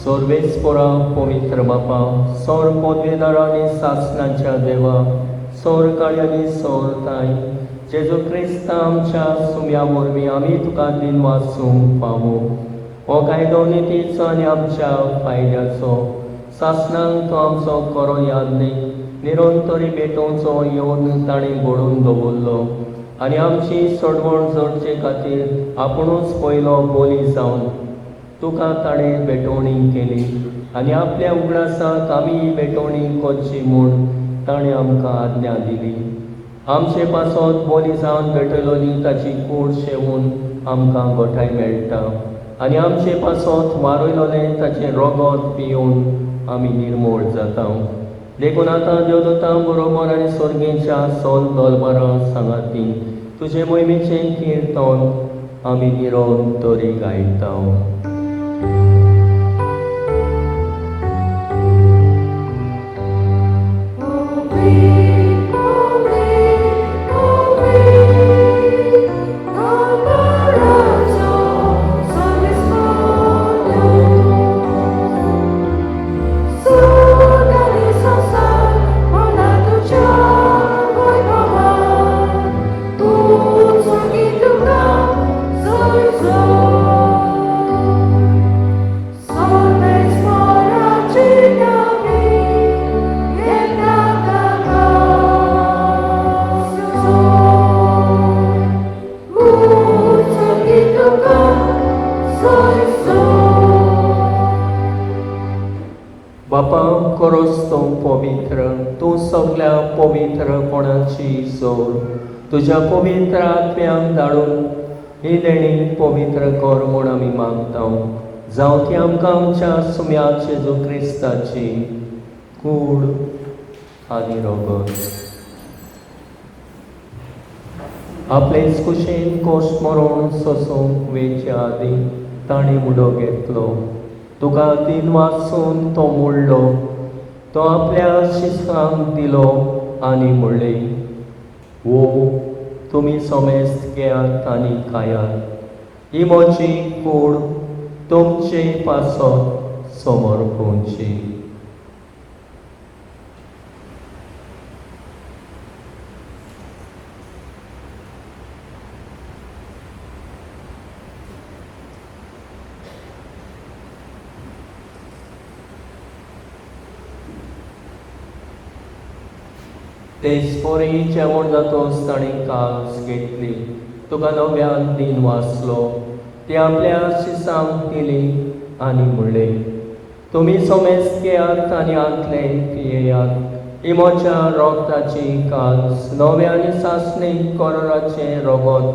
Speaker 2: सर्वेस्परा पवित्र बापा, सौर पदवेदार आनी सासणाच्या देवा, सौर काळी आनी सौर ताय जेजू क्रिस्ता आमच्या सुम्या वरवीं आमी तुका दिनवासूंक फावो. हो कायदो नितीचो आनी आमच्या फायद्याचो सासणांक तो आमचो खरो यादनीक निरंतरी भेटोवचो येवन ताणें घडोवन दवरलो आनी आमची सोडवण जोडचे खातीर आपुणूच पयलो बोली जावन तुका ताणें भेटवणी केली आनी आपल्या उगडासाक आमी ही भेटवणी करची म्हूण ताणें आमकां आज्ञा दिली. आमचे पासत बोली जावन भेटयलोली ताची कूड शेवून आमकां गोठाय मेळटा आनी आमचे पासत वारयलोलें ताचें रगत पिवन आमी निर्मूळ जाता. देखून आतां देवदूतां बरोबर आनी स्वर्गेच्या सोल दलबारां सांगाती तुजे मोहिमेचें किर्तन आमी निरंतरी गायता. बापा, करोस तूं पवित्र, तूं सगल्या पवित्रपणाची जोड तुज्या पवित्र आत्म्याक धाडून ही देणी पवित्र कर म्हूण आमी मागता. जावं ती आमकां आमच्या सुम्या जेजू क्रिस्ताची कूड आनी रगत. आपलेच कुशेन कोश मरण सोसूंक वेचे आदीं ताणें मुडो घेतलो. तुका दिन वाचून तो मोडलो, तो आपल्या शिसांक दिलो आनी म्हणलें, वो तुमी समेस्त घेयात आनी खायात, ही म्हजी कूड तुमचे पासत समर्पणची. तेच पोरी जेवण जातोच ताणें कास घेतली, तुका नव्यान दिन वाचलो, ती आपल्या शिसांक दिली आनी म्हणलें, तुमी समेस्त घेयात आनी आंतले पियेयात, ही म्हज्या रोगताची कास नव्या आनी सासणीक कराराचें रगत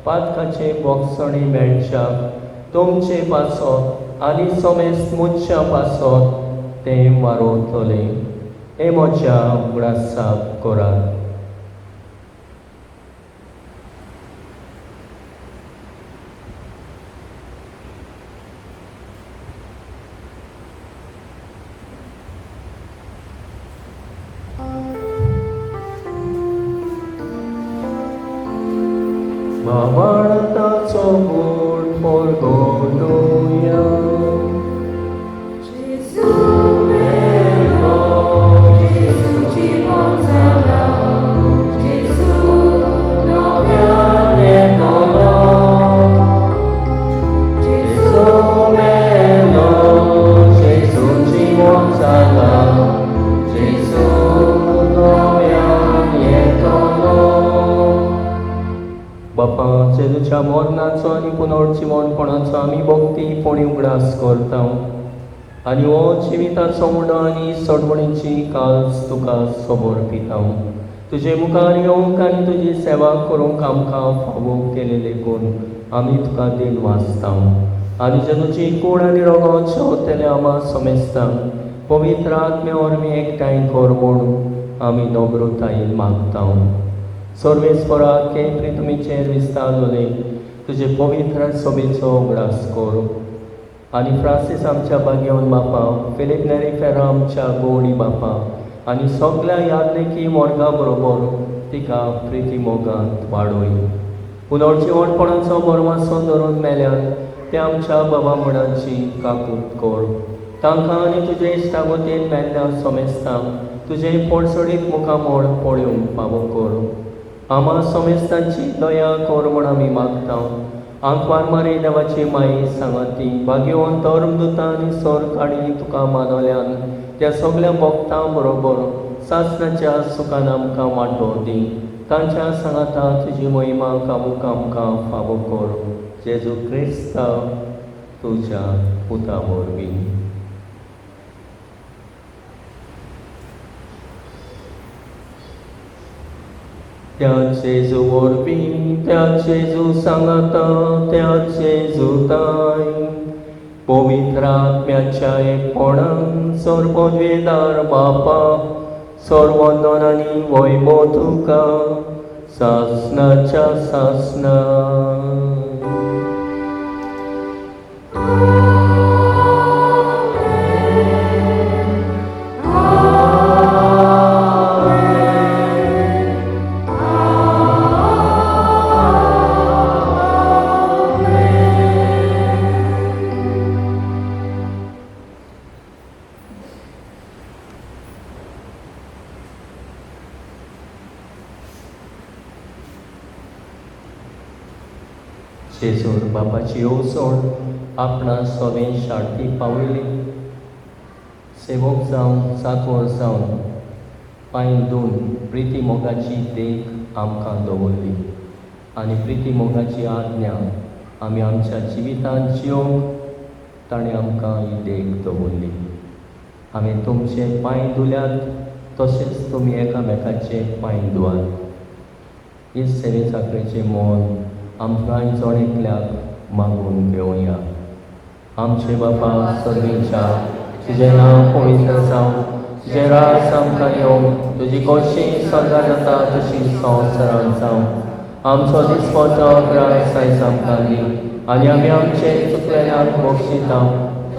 Speaker 2: पातकाचें बोगसणी मेळच्याक तुमचे पासत आनी समेस्त मनशां पासत तें वारोवतलें. हे म्हज्या उगडासाक करात. भावार्थाचो गोड परगटोया.
Speaker 3: जेजू
Speaker 2: जाला, जेजू नव्यान येतलो. बापा, जेजूच्या मरणाचो आनी पुनर्जिवणपणाचो आमी भक्ती फोणी उगडास करता आनी हो जिविताचो उडो आनी सडवणीची काल्स तुका समर्पिता. तुजे मुखार येवंक आनी तुजी सेवा करूंक आमकां फावो केलें देखून आमी तुका देन वाचता. आनी जेजूची कूड आनी रगत शेवतेले आमा समेस्तांक पवित्र आत्म्या वरवीं एकठांय कर म्हूण आमी नम्रतायेन मागता. सर्वेस्परा के प्रितमीचेर विस्तारले तुजे पवित्र सभेचो उगडास कर. आनी फ्रांसीस आमच्या बागेवन बापा, फिलीप नेरी फेरा आमच्या गोवणी बापा आनी सगल्या यादलेखी वर्गा बरोबर तिका प्रिती मोगांत वाडोय. पुनर्जिवणपणाचो बरवासो धरून मेल्यान ते आमच्या बाबा मुणांची काकूत कर. तांकां आनी तुजे इश्टागोतीन मेल्ल्या समेस्तांक तुजे पोडसडीत मुखामोळ पळोवंक फावो कर. आमा समेस्तांची दया कर म्हूण आमी मागता. आंकवार मारी देवाची माई सांगाती भाग्यवंत धर्मदुतां आनी सरकाडी तुका मानवल्यान त्या सगल्या भक्तां बरोबर सासणाच्या सुखान आमकां वांटो दी. तांच्या सांगाता तुजी महिमा कामूक आमकां फावो कर. जेजू क्रिस्ता तुज्या पुता वरवीं. त्या जेजू वरवीं, त्या जेजू सांगाता, त्या जेजूताय पवित्र आत्म्याच्या एकपणान सर्वद्वेदार बापा, सर्वंदन आनी वैभव तुका सासणाच्या सासणा. जेजून बापाची येवजण आपणा सवें शार्ती पावयली. सेवक जावन चाकोर जावन पांय धुवन प्रिती मोगाची देख आमकां दवरली आनी प्रिती मोगाची आज्ञा आमी आमच्या जिवितांत जियोंक ताणें आमकां ही देख दवरली. हांवें तुमचे पांय धुल्यात तशेंच तुमी एकामेकाचे पांय धुवात. ही सेवे चाकरेचें मोल आमकां जण एकल्याक मागून घेवया. आमचे बापा सर्वेच्या, तुजें नांव पवित्र जावं, तुजें राज आमकां येवं, तुजी कशी स्वर्गां जाता तशी संवसारांत जावं. आमचो दिसपटो ग्रास आयज आमकां दी आनी आमी आमचे चुकलेल्यांक बक्षिता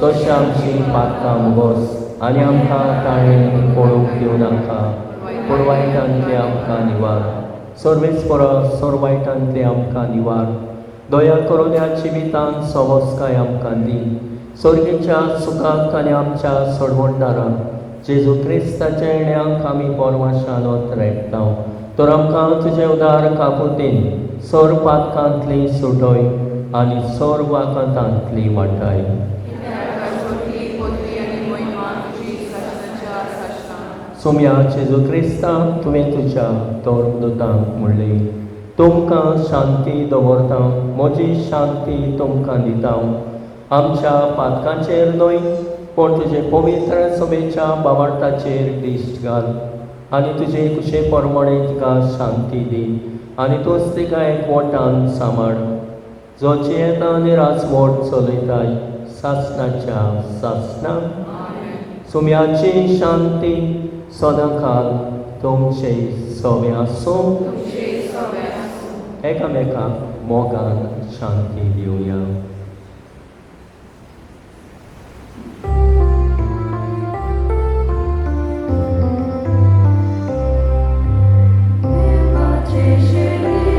Speaker 2: तशें आमची पातकां बस आनी आमकां ताणें पळोवंक दिवं नाका, पूण वायटांतलें आमकां निवार. सर्वेस्परा सर वायटांतलें आमकां निवार. दया करून ह्या जिवितांत सवस्काय आमकां दी. सर्गीच्या सुखाक आनी आमच्या सडवणदाराक जेजू क्रिस्ताच्या येण्याक आमी परमाशानत रेगता. तर आमकां तुजें उदार काकुतीन सर पातकांतली सुटय आनी सर वाकांतांतली वाटाय. सोम्या जेजू क्रिस्ता, तुवें तुज्या धर्मदुतांक म्हणलें, तुमकां शांती दवरता, म्हजी शांती तुमकां दिता. आमच्या पातकांचेर न्हय पूण तुजे पवित्र सभेच्या बावार्थाचेर दिश्ट घाल आनी तुजे कुशे प्रमाणे तिका शांती दी आनी तूंच तिका एकवटान सांबाळ, जो जियेता आनी राजवट चलयताय सासणाच्या सासणाक. सुम्याची शांती सदांकाल तुमचे सवे आसूं. एकामेकाक मोगान शांती दिवया.
Speaker 3: देवाचे शिरे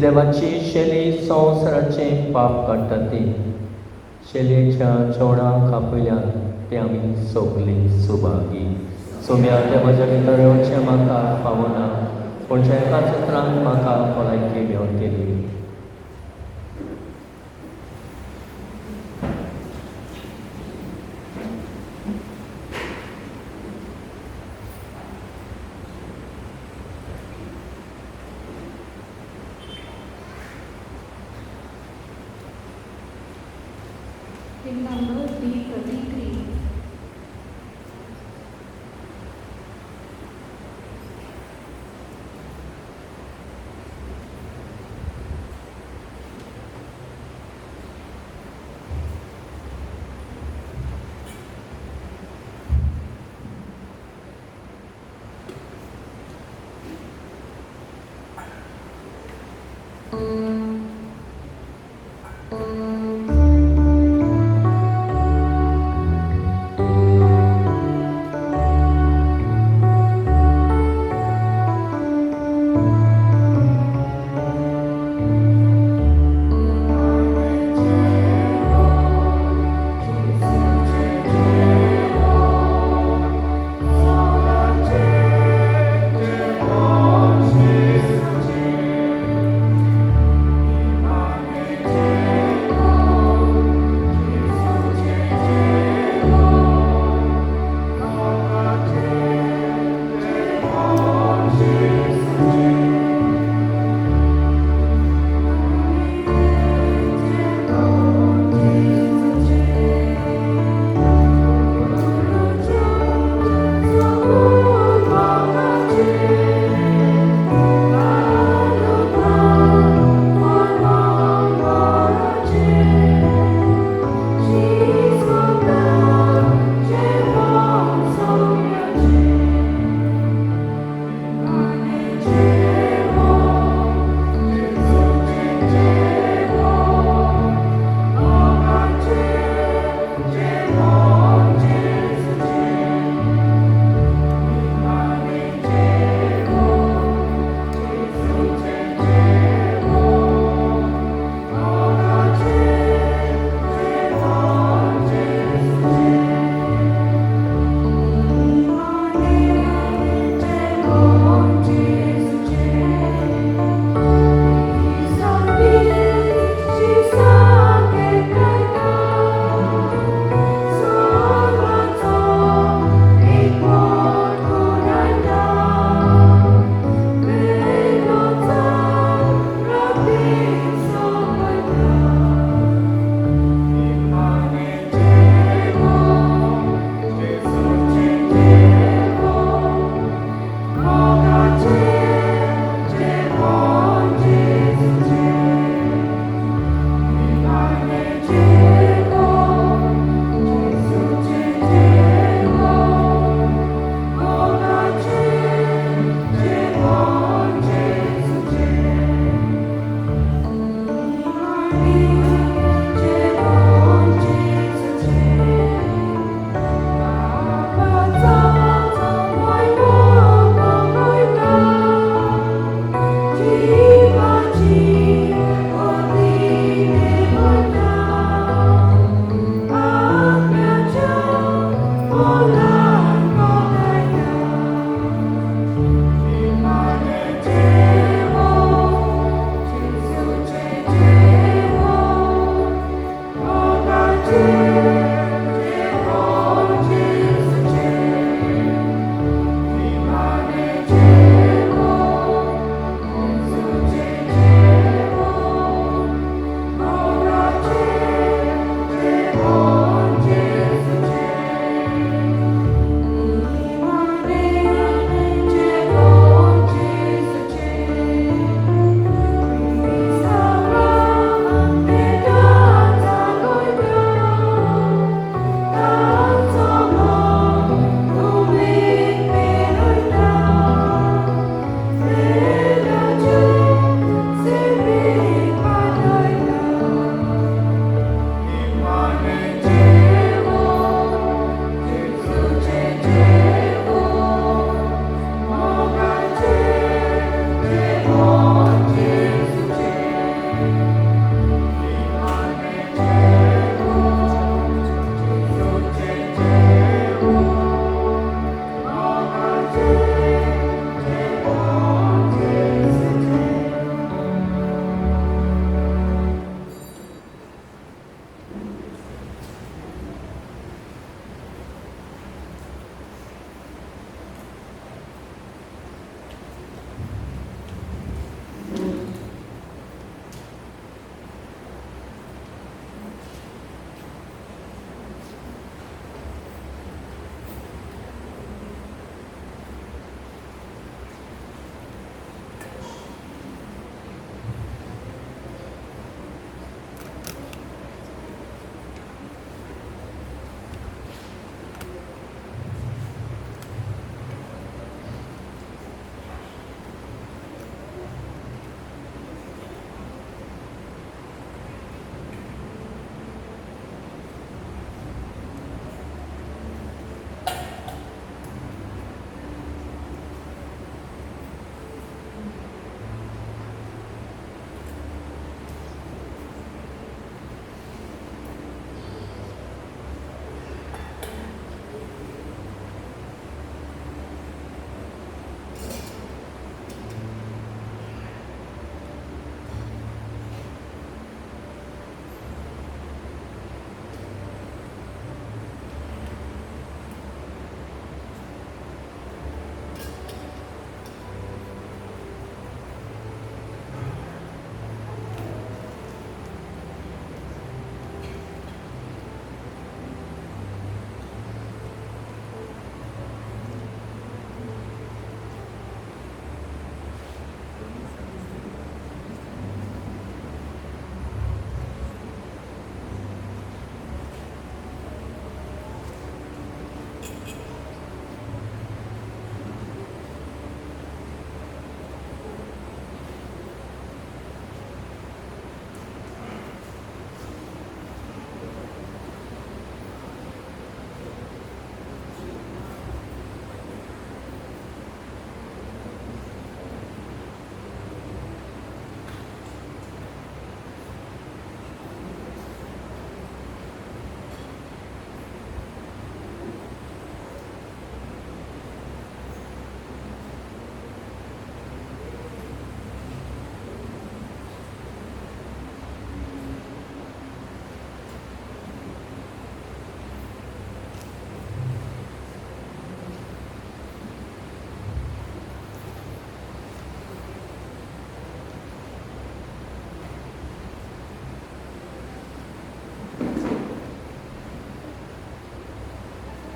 Speaker 2: देवाची शेली संवसाराचें पाप काडटा ती शेलेच्या चेवडाक आपयल्यान ते आमी सगलीं सुभागी. सोम्या देवाच्या भितर येवचें म्हाका फावना, पूण एकाच उतरान म्हाका भलायकी मेवतली.
Speaker 3: Hymn number D33.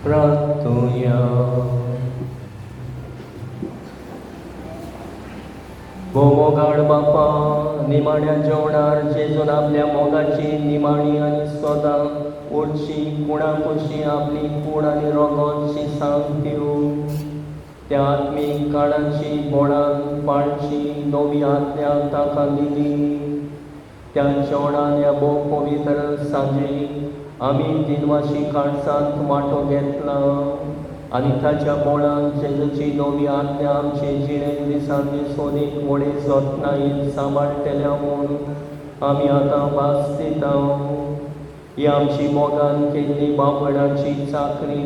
Speaker 2: प्रार्थुया. भोव बापा, निमाण्या जेवणार जेजून आपल्या मोगाची निमाणी आनी सदां उरची कुणा कशी आपली कूड आनी रोगोची सांगत्यो त्या आत्मीक काळाची बोळान पाळची नवी आज्ञा ताका दिली. त्या जेवणान ह्या भोव पवित्र सांजे आमी दिनवाशी काळसांत वांटो घेतला आनी ताच्या बोळान जेजूची नवी आज्ञा आमचे जिणेंत दिसान दीस ओनीक व्हडे जतनायेन सांबाळटल्या म्हूण आमी आतां भास दिता. ही आमची मोगान केल्ली बाबडाची चाकरी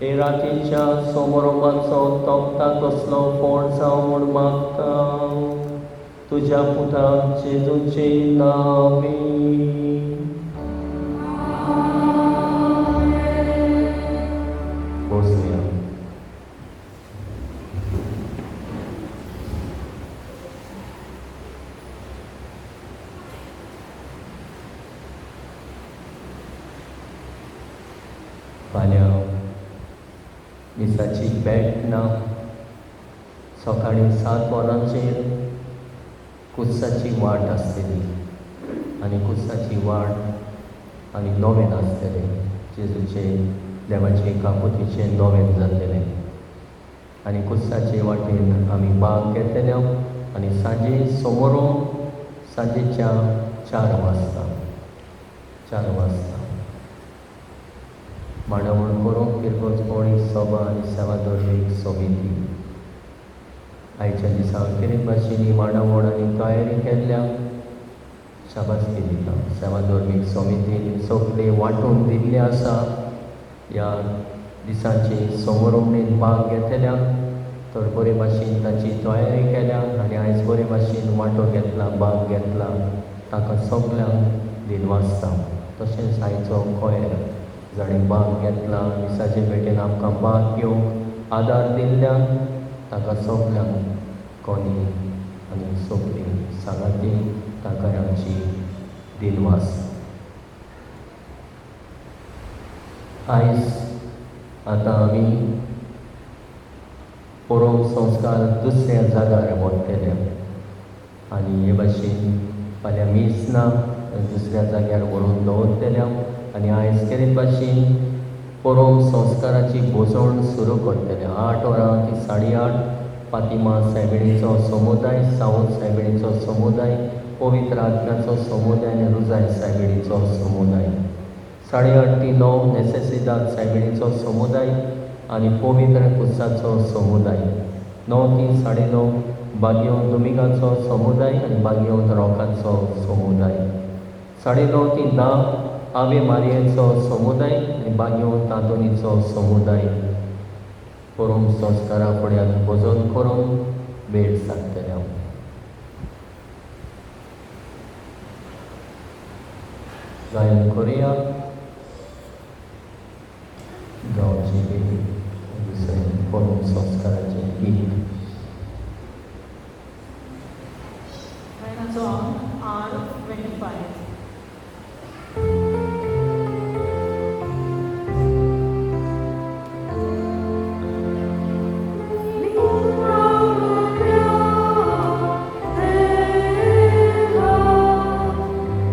Speaker 2: हे रातीच्या समारोपाचो तोपता तसलो फोड जावं म्हूण मागता तुज्या पुता जेजूचे नांवी. बसया. फाल्यां मिसाची भेट ना, सकाळीं 7 वरांचेर कुस्साची वाट आसतली आनी कुस्साची वाट आनी नोवेन आसतलें, जेजूचे देवाचे काकुतीचें नोवेन जातलें आनी कुस्साचे वाटेन आमी भाग घेतले आनी सांजे सोमोरो सांजेच्या 4 वाजता 4 वाजता मांडावळ करूंक फिरगोज कोणी सभा आनी सेवा दर्वीक समिती. आयच्या दिसा खेरीत भाशेनी मांडावळ आनी तयारी केल्ल्या शाबासकी दिता. सेवा धर्मीक समितीन सगळे वांटून दिल्ले आसा. ह्या दिसाचे समारंभेन भाग घेतल्या तर बरे भाशेन ताची तयारी केल्या आनी आयज बरे भाशेन वांटो घेतला, भाग घेतला, ताका सगल्यांक दिनवासता. तशेंच आयचो कोयर जाणें भाग घेतला मिसाचे भेटेन आमकां भाग घेवंक आदार दिल्ल्यान ताका सगल्यांक कोनी आनी सगळीं सांगाती ताका आमची दिनवास. आयज आतां आमी परम संस्कार दुसऱ्या जाग्यार व्हरतले आनी हे भाशेन फाल्यां मीस ना दुसऱ्या जाग्यार व्हरून दवरतले आनी आयज केरीत भाशेन परम संस्काराची भोजवण सुरू करतले. 8 वरां ती 8:30 फातिमा सायबिणीचो समुदाय, सावंत सायबिणीचो समुदाय, पवित्र आत्म्याचो समुदाय आनी रुजाय सायबिणीचो समुदाय. 8:30 ती 9 नेसेसिदाद सायबिणीचो समुदाय आनी पवित्र कुस्साचो समुदाय. 9 ती 9:30 बागयो दोमिगाचो समुदाय आनी बागयो रोकाचो समुदाय. 9:30 ती 10 आवे मारियेचो समुदाय आनी बागयो तांतोनीचो समुदाय. परम संस्कारा फुड्यान भजन करून वेळ सारतले. हांव गायन करुया गांवचे दुसरें परम संस्काराचें गीत.
Speaker 3: गायनाचो अंक R25.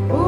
Speaker 1: Oh,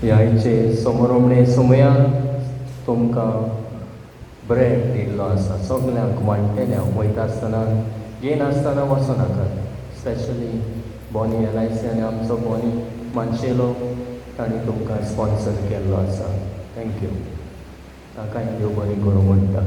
Speaker 2: ह्याचे समोरमणे समयान तुमकां ब्रेड दिल्लो आसा सगल्यांक वांट्टेल्यांक वयता आसतना घेयनासतना वचो नाकात. स्पेशली बॉनी एल I C आनी आमचो बॉनी मानशेलो तांणी तुमकां स्पॉन्सर केल्लो आसा. Thank you. ताकाय देव बरें करूं म्हणटा.